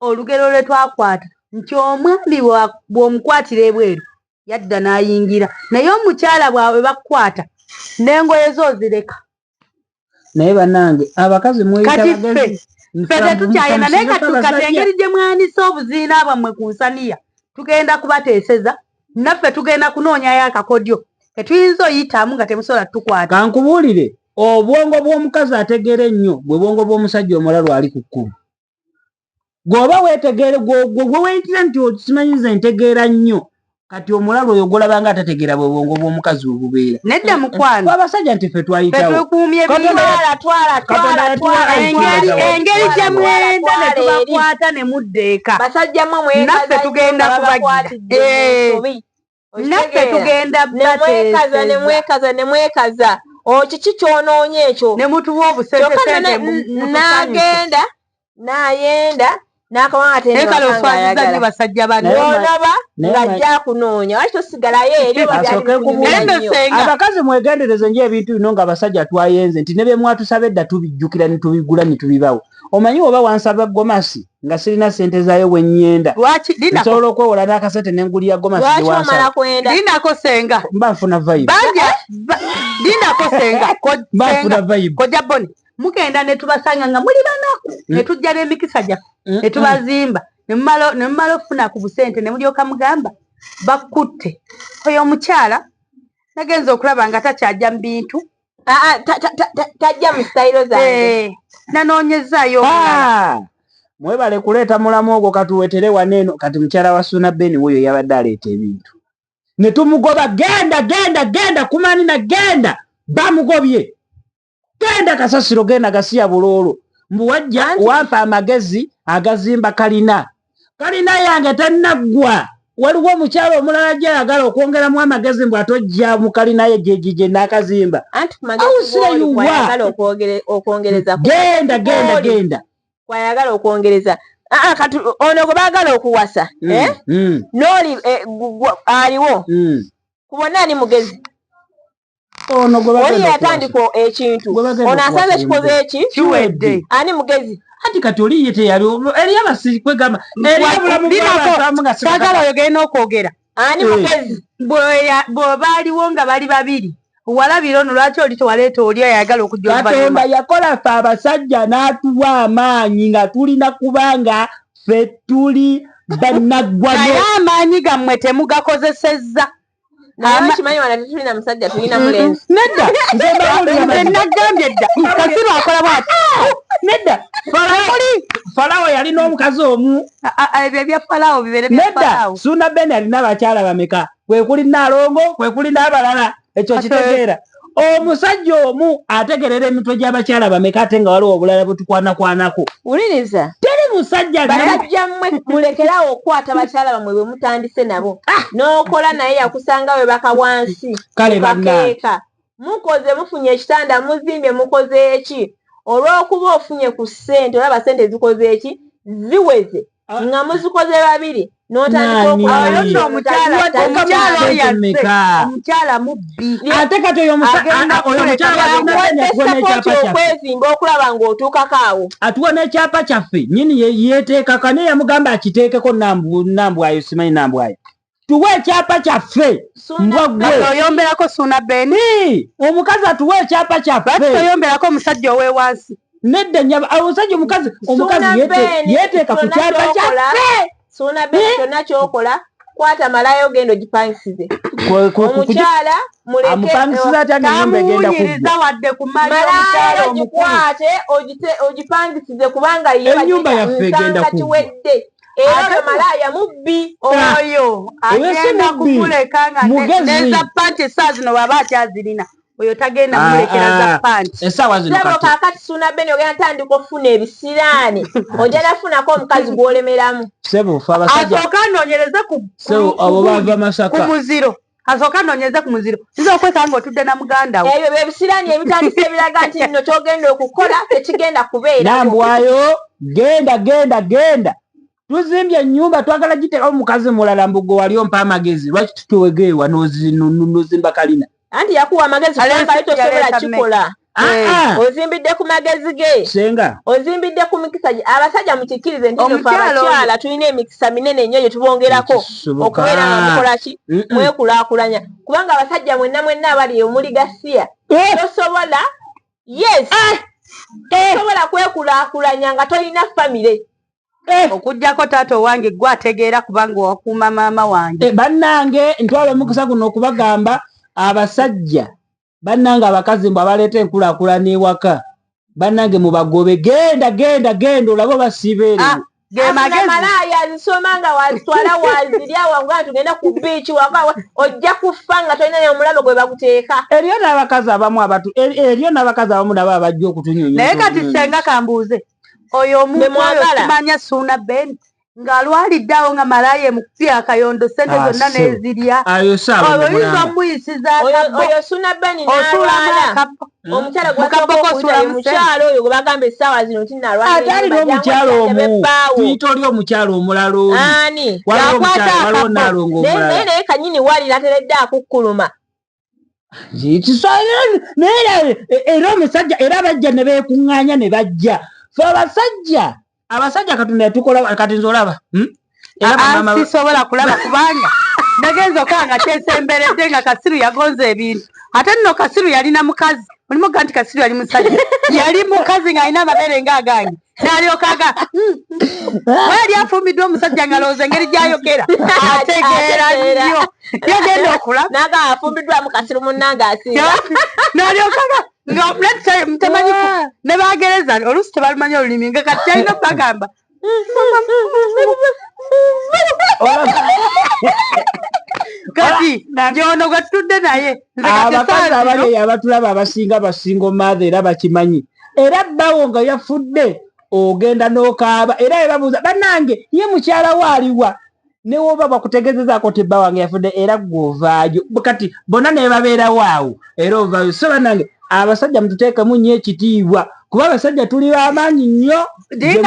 olugero lwe twakwata nti omwami bw'omukwatira ebweru yadda n'ayingira, naye omukyala bwabwe bakukwata n'engoye zo ozireka. Naye bannange abakazi mweyita Kati bagezi. ffe tetukyayenda, naye kati engeri gye mwanise obuziina bwammwe ku nsaniya, tugenda kubateeseza. Naffe tugenda kunoonyayo akakodyo ketuyinza oyitamu nga temusobola tukwata. Kankubuulire, obwongo bw'omukazi ategeera ennyo bwe bwongo bw'omusajja omulalu ali ku kkubo. Gweoba weetegeere, gwe weeyitira nti simanyi nze ntegeera nnyo, kati omulalu oyo gwolabanga atategeera bwe bwongo bw'omukazi obubeera. Nedda mukwano. Abasajja nti ffe Ffe twayitawo. twekuumye Katonda bingi. Twala, twala, Katonda twala, yatuwa twala, Engeri twala, engeri twala, gye mwenda twala ne eri. tubakwata ne mudda eka. Basajja mmwe mwekaza Naffe tugenda nnyo nga kubagira. babakwatidde mu nsobi. Naffe Okitegeera? tugenda Ne mwekaza, ne bateeseza. mwekaza, ne mwekaza. Okiki ky'onoonya ekyo? Ne mutuwa obusente Kyokka sente n'agenda n'ayenda. N'akawanga Naye kale oswaziza nnyo basajja banno. N'olaba ng'ajja akunoonya, lwaki tosigalayo eri oba byali Asooke bikunyumira Naye nno nnyo? senga Abakazi mwegendereze nyo ebintu bino nga abasajja twayenze nti ne bye mwatusaba edda tubijjukira ne tubigula ne tubibawo. Omanyi oba wansaba gomasi nga sirina ssente zaayo bwe nnyenda, lwaki linako nsobola okwewola n'akasente ne ngulira gomasi gye Lwaki omala wansaba. kwenda? Linako senga. Mba nfuna vibe. Banja linako senga. Mba nfuna Senga vibe. Kojja Boni, mugenda ne tubasanga nga muli banaku, ne tujja n'emikisa gyaffe ne tubazimba, ne mumala okufuna ku busente ne mulyoka mugamba bakutte. Oyo omukyala nagenza okulaba nga takyajja mu bintu. Aa, tajja mu sitayiro zange. Nanoonyezaayo omulala. Mwebale kuleeta mulamu ogwo, katuwetere wano eno. Kati mukyala wa Ssuuna Ben wuuyo yabadde aleeta ebintu ne tumugoba, genda genda genda kumanina, genda bamugobye, genda kasasiro, genda gasiya buloolo. Mbu wajja wampa amagezi agazimba kalina, kalina yange tennaggwa. Waliwo omukyala omulala ajja ayagala okwongeramu amagezi mbu atojja mu kalina ye gye naakazimba. Anti ku magezi Awo sira g'oli yuwa. kwayagala okwongereza ku Genda genda g'oli genda. kwayagala okwongereza. Aa, kati ono gwe baagala okuwasa, eh? N'oli aliwo. Ku bonna ani mugezi? Ono gwe Oli bagenda yatandika okuwasa. ekintu. Gwe bagenda Ono asanze okuwasa kikoze ye eki? Kiwedde. Ani mugezi? Anti kati oli ye teyali eri abasi kwegamba eri obulamu Linako, bw'abantu nga si saagala oyogere n'okwogera. Ani mugezi? Bw'oba aliwo nga bali babiri, walabira ono, lwaki oli tewaleeta oli ayagala okujja Katonda oluvannyuma? yakola ffe abasajja n'atuwa amaanyi nga tulina kubanga ffe tuli bannaggwano. Naye amaanyi gammwe temugakozesezza. Naye okimanyi wano tetulina musajja, tulina mulenzi. Nedda, nze mbawulira Nze mazima. nagambye dda, Kasiru akola bw'ati. Nedda, Falawo yalina omukazi omu. Ebyo ebya Falawo bibeere bya Nedda, Falawo. Ssuuna Ben alina abakyala bameka? Kwe kuli Nnaalongo, kwe kuli n'abalala. Ekyo kitegeera. Omusajja omu ategerera emitwe gy'abakyala bameka ate nga waliwo obulala bwe tukwanakwanako. Wuliriza. Teri musajja alina Basajja mmwe mulekerawo okukwata bakyala bammwe bwe mutandise nabo. N'okola naye yakusanga we baka wansi. Kale Ku bannange. kakeeka. Mukoze mufunye ekitanda, muzimbye, mukoze eki? Olw'okuba ofunye ku ssente, olaba ssente zikoze eki? Ziweze. Nga muzikoze babiri, n'otandika Nani? okukola. Oyo nno omukyala oyo Sente azze. mmeka? Omukyala mubbi. Ate kati oyo Agenda oyo kuleka omukyala wa Ssuuna Ben Yakuwadde atuwa n'ekyapa sapoti kyaffe. okwezimba okulaba ng'otuukako awo. Atuwa n'ekyapa kyaffe. Nnyini yeeteekako, naye yamugamba akiteekeko Nambwayo, simanyi Nambwayo. Tuwe ekyapa kyaffe. Ssuuna Mbwa ggwe. Kati oyomberako Ssuuna Ben? Omukazi atuwe ekyapa kyaffe. Lwaki toyomberako omusajja ow'ewansi? Nedda nnyaba, omusajja omukazi, omukazi Ssuuna Ben, yeeteeka ku kyonna kyapa ky'okola, kyaffe. Ssuuna Ben, kyonna ky'okola, kwata malayo ogenda ogipangisize. Omukyala muleke, Amupangisiza atya ng'ennyumba egenda Tamuwunyiriza kuggwa? wadde ku mali Malayo omukyala omukulu. ogikwate, ogipangisize kubanga ye Ennyumba bagiyita yaffe egenda nsanga kuggwa. kiwedde. Era Ate oyo malaaya mubbi. Oyo Oyo si agenda mubbi. kumuleka nga Mugezi. neza panti essaawa zino bw'aba akyazirina. Oyo tagenda kumulekera za panti. Essaawa zino Sebo kati. kaakati Ssuuna Ben ogenda tandika okufuna ebisiraani. Ojja nafunako omukazi gw'olemeramu. Sebo, ffe abasajja. Asooka anoonyereze Sebo, abo bava Masaka. ku muziro. Asooka anoonyereze ku muziro. Nza okwekanga ng'otudde na muganda wo. Ebyo bye bisiraani ebitandise ebiraga nti nno ky'ogenda okukola tekigenda kubeera. Nambwayo, genda, genda, genda. Tuzimbye ennyumba twagala giteekawo omukazi mulala mbu gwe wali ompa amagezi. Lwaki tutuwegeewa n'ozimba kalina? Anti yakuwa amagezi Aleese kubanga ye tosobola yaleeta kikola. Ozimbidde ku magezi ge. Senga. Ozimbidde ku mikisa gye. Abasajja mukikkirize nti nno ffe Omukyala oyo. abakyala tulina emikisa minene nnyo gye tubongerako Ekisoboka. okubeera nga mukola ki? Mwekulaakulanya. Kubanga abasajja mwenna mwenna abali omuli gasiya. Tosobola, yes. Tosobola kwekulaakulanya nga tolina famire. Okuggyako taata owange gwe ategeera kubanga wakuuma maama wange. Bannange ntwala omukisa guno okubagamba abasajja bannange abakazi mbu abaleeta enkulaakulana ewaka bannange mubagobe, genda genda genda olabe basiiba Ah, ge Afuna magezi. malaaya azisoma nga wazitwala wazirya wanga tugenda ku beach waka ojja kufa nga tolina n'omulabo gwe bakuteeka. Eriyo n'abakazi abamu abatu, eriyo n'abakazi abamu nabo abajja okutunyunyunta Naye kati obunyunyunta. senga kambuuze oyo omuntu Be oyo mwagala. simanya Ssuuna Ben ng'alwalidde awo nga malaaya emukubye akayondo ssente Ah, zonna ssebo. n'ezirya. Ayo saawa Oyo oyinza omulamba. omuyisiza Oyo akabbo. oyo Ssuuna Ben Osuulamu n'alwala. akabbo. Omukyala gwasooka mukyalo oyo gwe bagamba essaawa zino nti ate alina omukyalo omu tuyita oli omukyalo omulala oli ani waliwo naalongo omulala naye naye kanyini wali nateredde akukkuluma naye era omusajja era bajja ne beekuŋŋaanya ne bajja fe abasajja abasajja katonda yatukola kati nze olaba hmm? ah, sisobola kulaba kubanga nagenza okaa nga kyesemberedde nga kasiru yagonza ebintu ate nno kasiru yalina mukazi mulimu ga nti kasiru yali musajja yali mukazi ng'alina amabeere nga agange n'alyoka aga hmm. yali afumbiddwa omusajja nga lowooza engeri gy'ayogera ategeera nnyo yagenda okulaba naga afumbiddwamu kasiru munnange asinga n'alyoka aga nga temanyi ah. ne bagereza oluusi tebalumanyi olulimi nga kati kyalina bagamba kati gyono gwe tutudde naye abakazi abali eyo abatulaba abasinga basingo maatha era bakimanyi era bbawo nga yafudde ogenda n'okaaba era ebabuuza banange ye mukyala we aliwa newoba bakutegezezaako ti bba wange yafudde era gwe ovaayo kati bonna nebabeerawo awo era ovaayo so banange abasajja mututeekemu nnyo ekitiibwa kuba abasajja tuli bamaanyi nnyo teri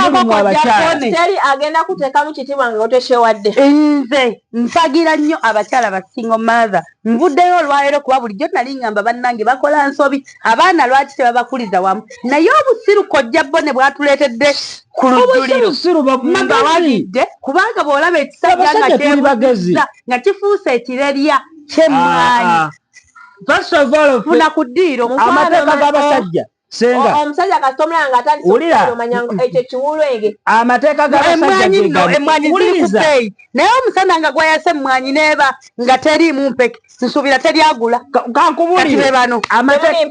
agenda kuteekamu kitiibwa nga oteshewadde nze mpagira nnyo abakyala ba single mother nvuddeyo olwaleero kuba bulijjo nali ngamba bannange bakola nsobi abaana lwaki tebabakuliza wamu naye obusiru kojja bo ne bwatuleetedde ku lujjuliro mbawagidde kubanga bw'olaba ekisajja nga kyebuza nga kifuuse ekirerya ky'emmwanyi ah, ah. First of all, funa ku ddiiro amateeka g'abasajja senga omusajja kasita omulaba nga atandise omanya ekyo kiwulwenge amateeka g'abasajja emwanyi ziri ku bbeeyi naye omusana nga gwayase emmwanyi neeba nga teriimu mpeke nsuubira teryagula kankubulire bano amateeka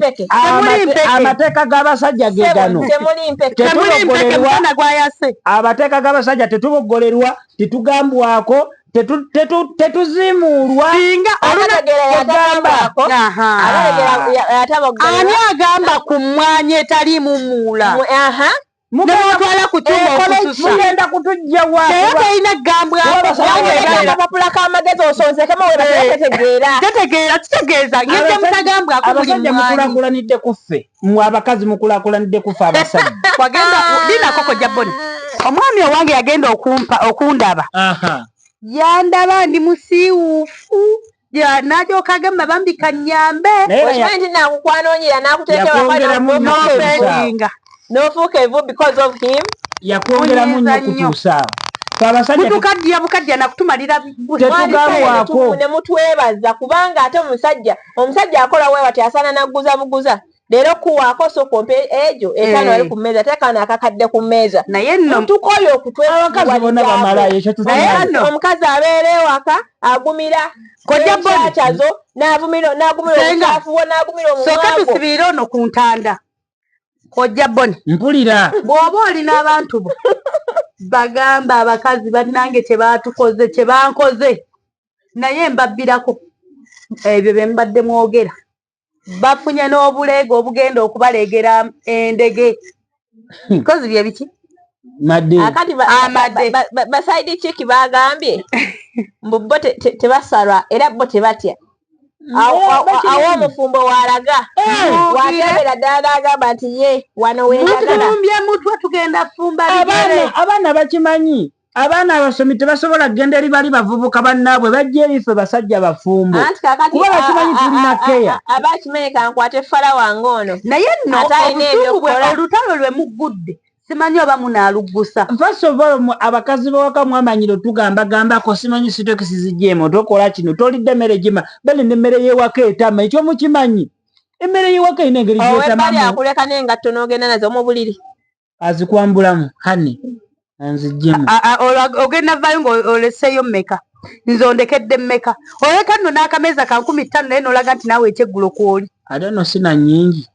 g'abasajja ge gano temuli mpeke musana gwayase amateeka g'abasajja tetubogolerwa tetugambwako tetuzimuulwa singa ani agamba ku mmwanyi etaliimu muula newotwala ku kyuma okususa mugenda kutujja wa naye terina gambwakapapula k'amagezi osonsekemu webatetegeera tetegeera kitegeeza ngedde mutagambwako buli abasajja mukulakulanidde ku ffe mwe abakazi mukulakulanidde ku ffe abasajja wagenda linako kojja boni omwami owange yagenda okumpa okundaba yandaba ndi musiiwuufu n'alyoka agamba bambi kanyambe okimanyi nti nakukwanonyera nakuteekewanoofedinga n'ofuuka evu because of him yakwongeramu nnyo okutuusa awo mutukaddiya bukaddiya nakutumalira tetugambwako ne mutwebaza kubanga ate omusajja omusajja akola wewa ti asaana nagguza buguza leero kuwaako sooka ompe egyo etaano ali ku mmeeza teeka akakadde ku mmeeza naye nno tukoye abakazi bonna bamalayo ekyo Naye nno- omukazi abeera ewaka agumira Kojja Boni. kyazo n'agumira Senga. obukyafu bwo n'agumira sooka omumwago tusibirire ono ku ntanda kojja Boni mpulira bw'oba olina abantu bo bagamba abakazi bannange kyebatukoze kyebankoze naye mbabbirako ebyo bye mbadde mwogera bafunye n'obuleega obugenda okubaleegera endege kozi bye biki madde akati Amade. ba side chick bagambye mbu bo tebasalwa era bo tebatya awo omufumbo walaga watebera ddala n'agamba nti ye wano wenjagala mutumbye mutwe tugenda fumba bigere abaana bakimanyi abaana abasomi tebasobola kugenda eri bali bavubuka bannaabwe bajja eri ffe basajja bafumbo anti kakati Kuba bakimanyi tulina care. aba akimanyi kankwate fala wange ono naye nno Ate alina obusungu bwe ebyokukola. olutalo lwe muggudde simanyi oba munaaluggusa First of all, abakazi bawaka mwamanyire otugambagambako simanyi sitokisi zijjeemu tokola kino tolidde emmere gima bale nemmere y'ewaka etama ekyo mukimanyi emmere y'ewaka erina engeri owebbali gyetamamu akuleka n'engatto n'ogenda nazo mu buliri azikwambulamu hani anzijjemu Olwo ogenda vaayo ng'oleseeyo mmeka nze ondekedde mmeka oleka nno n'akameeza ka 50,000 naye n'olaga nti naawe ekyeggulo kwoli ate no sina nnyingi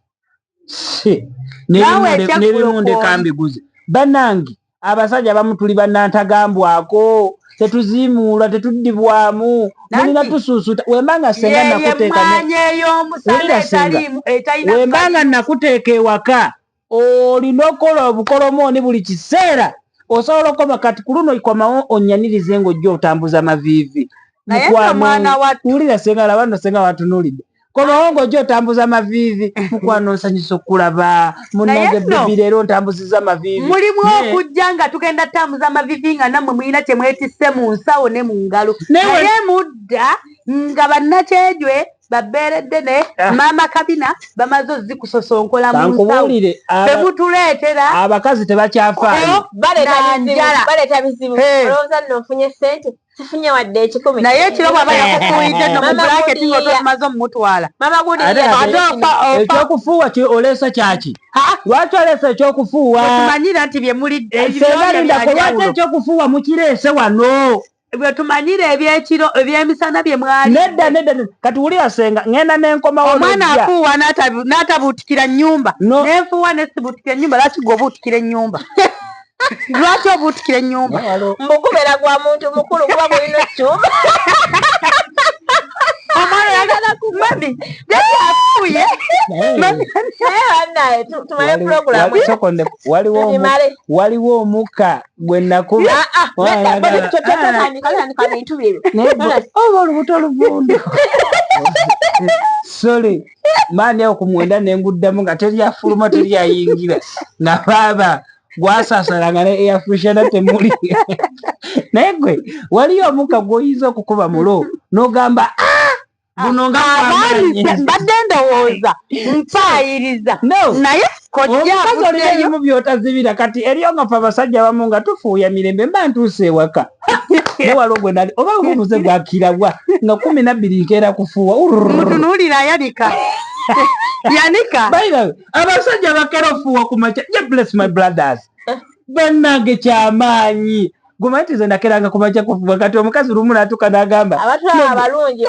si Naawe ekyeggulo n'ebimu ndeka kwoli. mbiguze bannange abasajja abamu tuli bannantagambwako tetuziimuulwa tetuddibwamu mulina tusuusuuta wembanga senga Yeyo nakuteeka emmwanyi ey'omusana Wulira senga. etaliimu etalina wembanga nakuteeka ewaka olina okukola obukolomooni buli kiseera osobola okoma kati ku luno komawo onnyanirize ng'ojja otambuza maviivi Naye nno mwana wattu. wulira senga laba nno senga watunuulidde Komawo ng'ojja otambuza maviivi, mukwano nsanyusa okulaba munnange bebi, leero ntambuziza maviivi. Mulimu okujja nga tugenda tambuza maviivi nga nammwe mulina kye mwetisse mu nsawo ne mu ngalo, naye mudda nga bannakyejwe babeeredde ne ah. maama kabina bamaze ozikusosonkola mu nsawo, temutuleetera. Abakazi tebakyafaayo, baleeta bizibu. Olowooza nno nfunye ssente, sifunye wadde ekikumi. Naye ekiro bwaba yakufuuyidde no mu bulanketi nga otomaze omumutwala. Ekyokufuuwa oleesa kyaki? Lwaki oleesa ekyokufuuwa? Tumanyira nti bye mulidde. Lwaki ekyokufuuwa mukireese wano? Bwe tumanyira ebyekiro ebyemisana bye mwali. Nedda, nedda. Kati wulira senga, ngenda nenkomawo. Omwana afuuwa n'atabuutikira nnyumba, nenfuuwa nesibuutikira ennyumba. Lwaki gwe obuutikira ennyumba? Lwaki obuutikira ennyumba? Mbugubeera gwa muntu mukulu, kuba bulina ekyuma. Omwana mami jajja afuuye. Naye tumale pulogulamu. Waliwo omukka gwe nakuba oba olubuto oluvundu, sorry, maani awo ku 9 nenguddamu nga teryafuluma teryayingira, nga baaba gwasasala nga ne air freshener temuli. Naye gwe waliyo omukka gw'oyinza okukuba mulo n'ogamba, ah, guno nga Abaami mbadde ndowooza mpaayiriza, naye kojja omukazi olina ebimu byotazibira. Kati eriyo nga fe abasajja abamu nga tufuuya mirembe, mba ntuuse ewaka, naye waliwo gwe nali oba omuze gwakirabwa nga 12 nkeera kufuuwa. Mutunuulira, yanika yanika. By the way, abasajja bakera ofuuwa ku makya. God bless my brothers, bannange, kyamaanyi. Gumanyi nti nze nakeranga ku makya kufuuwa. Kati omukazi lumu n'atuuka n'agamba, Abatwala abalungi,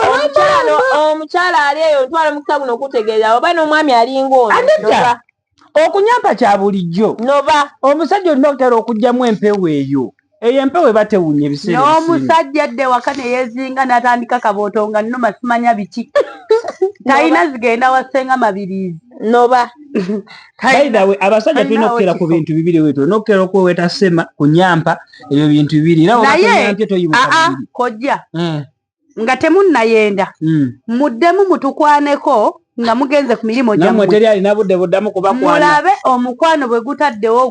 omukyala ali eyo, ntwala omukisa guno okutegeeza oba n'omwami alinga ono. Anita, okunyampa kya bulijjo. Noba Omusajja olina okutera okugyamu empewo eyo, eyo empewo eba tewunya ebiseera ebisinga. N'omusajja adda ewaka ne yeezinga n'atandika kabooto nga nnuma simanya biki, talina zigenda wasenga Mabiriizi. Noba By the way, abasajja tulina Talinawo okukera ku kifo. bintu bibiri wetu, olina okukera okweweta sema, kunyampa, ebyo bintu bibiri, era oba Naye tonyampye toyimuka aa bubiri. Kojja, nga temunnayenda, muddemu mutukwaneko nga mugenze ku mirimu Nammwe gyammwe. teri alina budde buddamu kubakwana. Mulabe omukwano bwe gutaddewo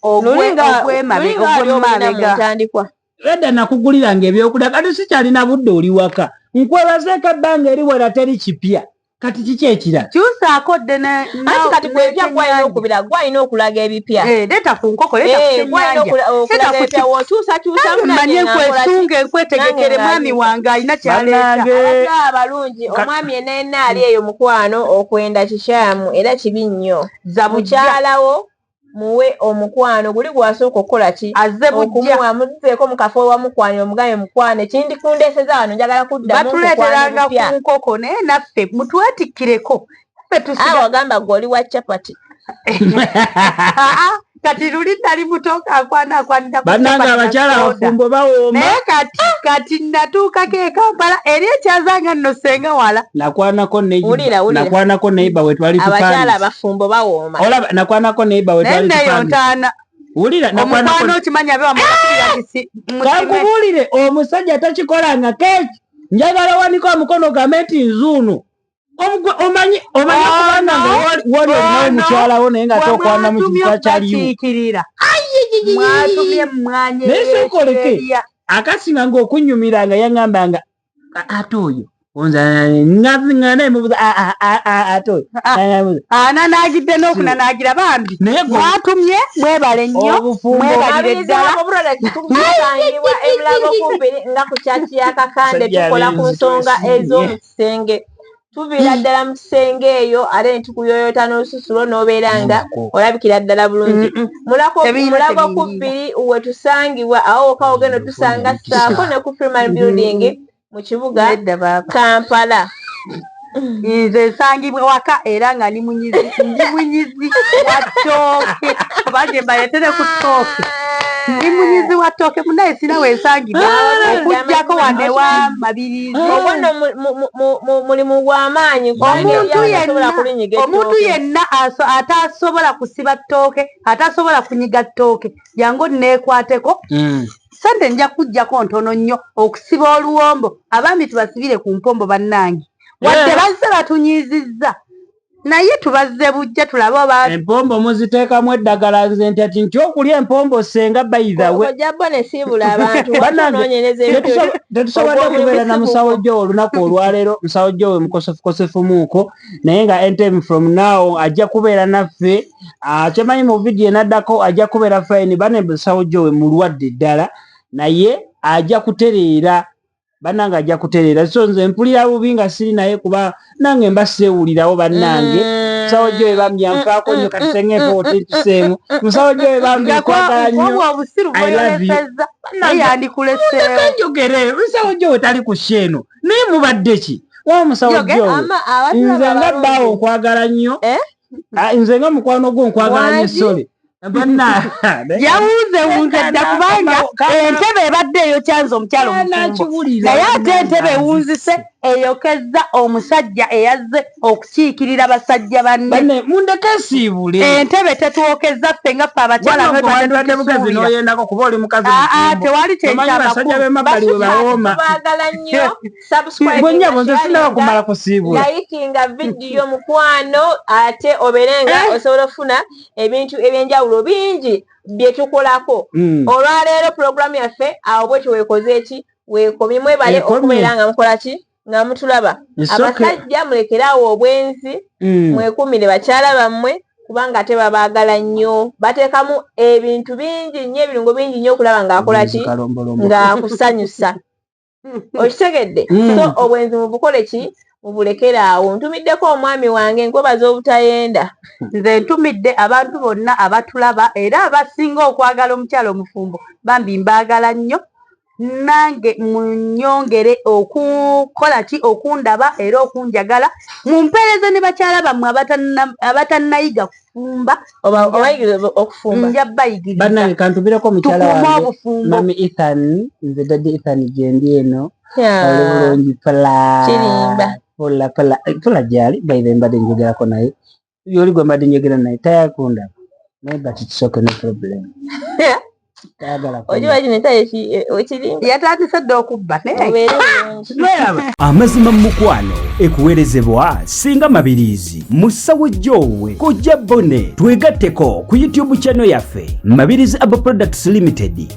ogw'emabega. Ntandikwa. Edda nakuguliranga ebyokulya, kati sikyalina budde, oli waka. Nkwebazeeko ebbanga eriwera, teri kipya. Kati kiki ekirala? Kyusaako dde ne Anti kati gwebipya gwalina okubira, gwalina okulaga ebipya. Eh, leeta ku nkoko, leeta ku gwalina kyennyanja. okulaga ebipya, wokyusakyusamu. Manye nkwesunga, enkwetegekere, mwami wange alina kyaleeta. Bannange. Abatwala abalungi, omwami yenna yenna ali eyo, mukwano, okwenda kikyamu era kibi nnyo. Zabujja. Mukyalawo muwe omukwano guli gwasooka okukola ki? Azze bujja. Okumuwa, muzeeko mu kafo wamukwanira, omugambe, mukwano, ekindi kundeeseza wano, njagala kuddamu Batuleeteranga bupya. ku nkoko, naye naffe mutwetikkireko ffe tusiga. Awo wagamba gwe oli wa chapati. Aa, kati luli nali muto, akwana akwanira ku Bannange, chapati na abakyala soda. abafumbo bawooma. Naye kati natuukako e Kampala eri ekyazanga nno senga wala. Nakwanako Wulira, wulira. Nakwanako neighbor we twali Abakyala tupangisa. abafumbo bawooma. Olaba nakwanako neighbor we Naye twali neyo tupangisa. ntaana. Wulira, nakwanako Omukwano okimanya be wamukubira. Kankubuulire, omusajja takikolanga keeki. Njagala owanika omukono ogambe nti nzuuno. Omanyi Ono, okubanga nga wali olinawo ono, mukyalawo, naye nga ate okwana mu kifo kyaliwo. Bakiikirira mwatumye mmwanyi. Naye sooka oleke. Ey'ekyerya. Akasinga nga okunyumira nga yaŋŋambanga, ate oyo nga naye mubuza, ate oyo Ananaagidde n'okunanaagira bambi. Naye gwe Mwatumye, mwebale nnyo. Obufumbo Mwebalire ddala. Tusangibwa Emulago kumbiri nga ku kyaki ya Kakande. Sajja Tukola ku abenzi nsonga twesiimye. ez'omu kisenge, tuviira ddala mu kisenge eyo, ate ne tukuyoyota n'olususu lwo n'obeera nga olabikira ddala bulungi. Tebirina Mulago tebiyingira. ku 2 we tusangibwa, awo wokka ogenda otusanga, saako ne ku Freeman Building mu kibuga Nedda baaba. Kampala. Nze nsangibwa waka era nga ndi munyizi, ndi munyizi wa ttooke, oba mbaleetere ku ttooke. Ndi munyizi wa ttooke munaye, sina wensangibwa okuggyako wano ewa Mabirizi. Ogwo nno mulimu gw'amaanyi. Omuntu Asobola yenna kulinyiga omuntu ettooke. yenna atasobola kusiba ttooke, atasobola kunyiga ttooke, jangu neekwateko. Sente nja kuggyako ntono nnyo okusiba oluwombo. Abaami tubasibire ku mpombo, bannange. Wadde bazze batunyiizizza naye tubazze bujja tulabe oba Empombo muziteekamu eddagala. Nze nti ati nti okulya empombo senga bayithawe. Ojja bone siibula abantu. Bannange, watunoonyereza ebintu. Tetusobodde Ogwo kubeera na omulimu musawo Joe olunaku olwaleero. Musawo Joe mukosefukosefu-muko, naye nga anytime from now ajja kubeera naffe. Ah, kyemanyi mu vidiyo enaddako ajja kubeera fine. Bane, musawo Joe mulwadde ddala, naye ajja kutereera. Bannange, ajja kutereera. So nze mpulira bubi nga siri naye, kuba nange mba seewulirawo. Bannange, musawo Joe bambi anfaako nnyo. Kati senga empewo tintuseemu. Musawo Joe bambi, nkwagala nnyo. Obwo obusiru I love you. bweyolesezza naye yandikuleseewo. Njogere, musawo Joe tali ku show eno, naye mubadde ki wa musawo Yoge, Joe? Ama abatulaba Nze nga balungi. bbaawo nkwagala nnyo. Eh? Ah, nze nga mukwano gwo nkwagala nnyo. Wangi? Sole banna. Yawunze wunze dda kubanga entebe ebadde eyokyanze omukyalo omufumbo. Nakiwulira. Naye ate entebe ewunzise eyokezza omusajja eyazze okukiikirira basajja banne. Banne, mundeke nsiibule. Entebe tetwokezza ffe nga ffe abakyala. Wandibadde mukazi n'oyendako kuba oli mukazi Aa, mufumbo. tewali. Omanyi basajja b'emabbali we bawooma. Tubaagala nnyo. Subscribe, Bwennyabo, nze sinaba kumala kusiibula. Likinga vidiyo, mukwano, ate obeere nga osobola okufuna ebintu ebyenjawulo bingi bye tukolako. Olwaleero pulogulaamu yaffe awo bwetyo weekoze eki weekomye. Mwebale Ekomye. okubeera nga mukola ki nga mutulaba. It's okay. Abasajja, mulekeraawo obwenzi. Mwekumire bakyala bammwe, kubanga ate babaagala nnyo. Bateekamu ebintu bingi nnyo, ebirungo bingi nnyo okulaba ng'akola ki Kalombolombo. ng'akusanyusa. Okitegedde? So obwenzi mubukole ki, mubulekere awo. Ntumiddeko omwami wange, nkwebaza obutayenda. Nze ntumidde abantu bonna abatulaba era abasinga okwagala omukyalo omufumbo. Bambi mbaagala nnyo. Nange munyongere okukola ki okundaba era okunjagala, mumpeereze ne bakyala bammwe abatannayiga kufumba. Obayigiriza okufumba. Nja bayigiriza. Bannange, kantumireko mukyala Tukuume wange, obufumbo. Mami Ethan. Nze daddy Ethan gyendi eno. Oli bulungi pola? Kirimba. Pola pola pola gyali. By the way, mbadde njogerako naye, yoli gwe mbadde njogera naye tayakundaba naye, but it's okay, no problem. Tayagala kundaba. Okiba kino ekyayo ekirimba. Yatandise dda okubba naye. Obeere bulungi. Lweraba. Amazima mu mukwano ekuweerezebwa Singa Mabirizi, musawo Jowe, Kojja Bone. Twegatteko ku YouTube channel yaffe Mabirizi Abo Products Limited.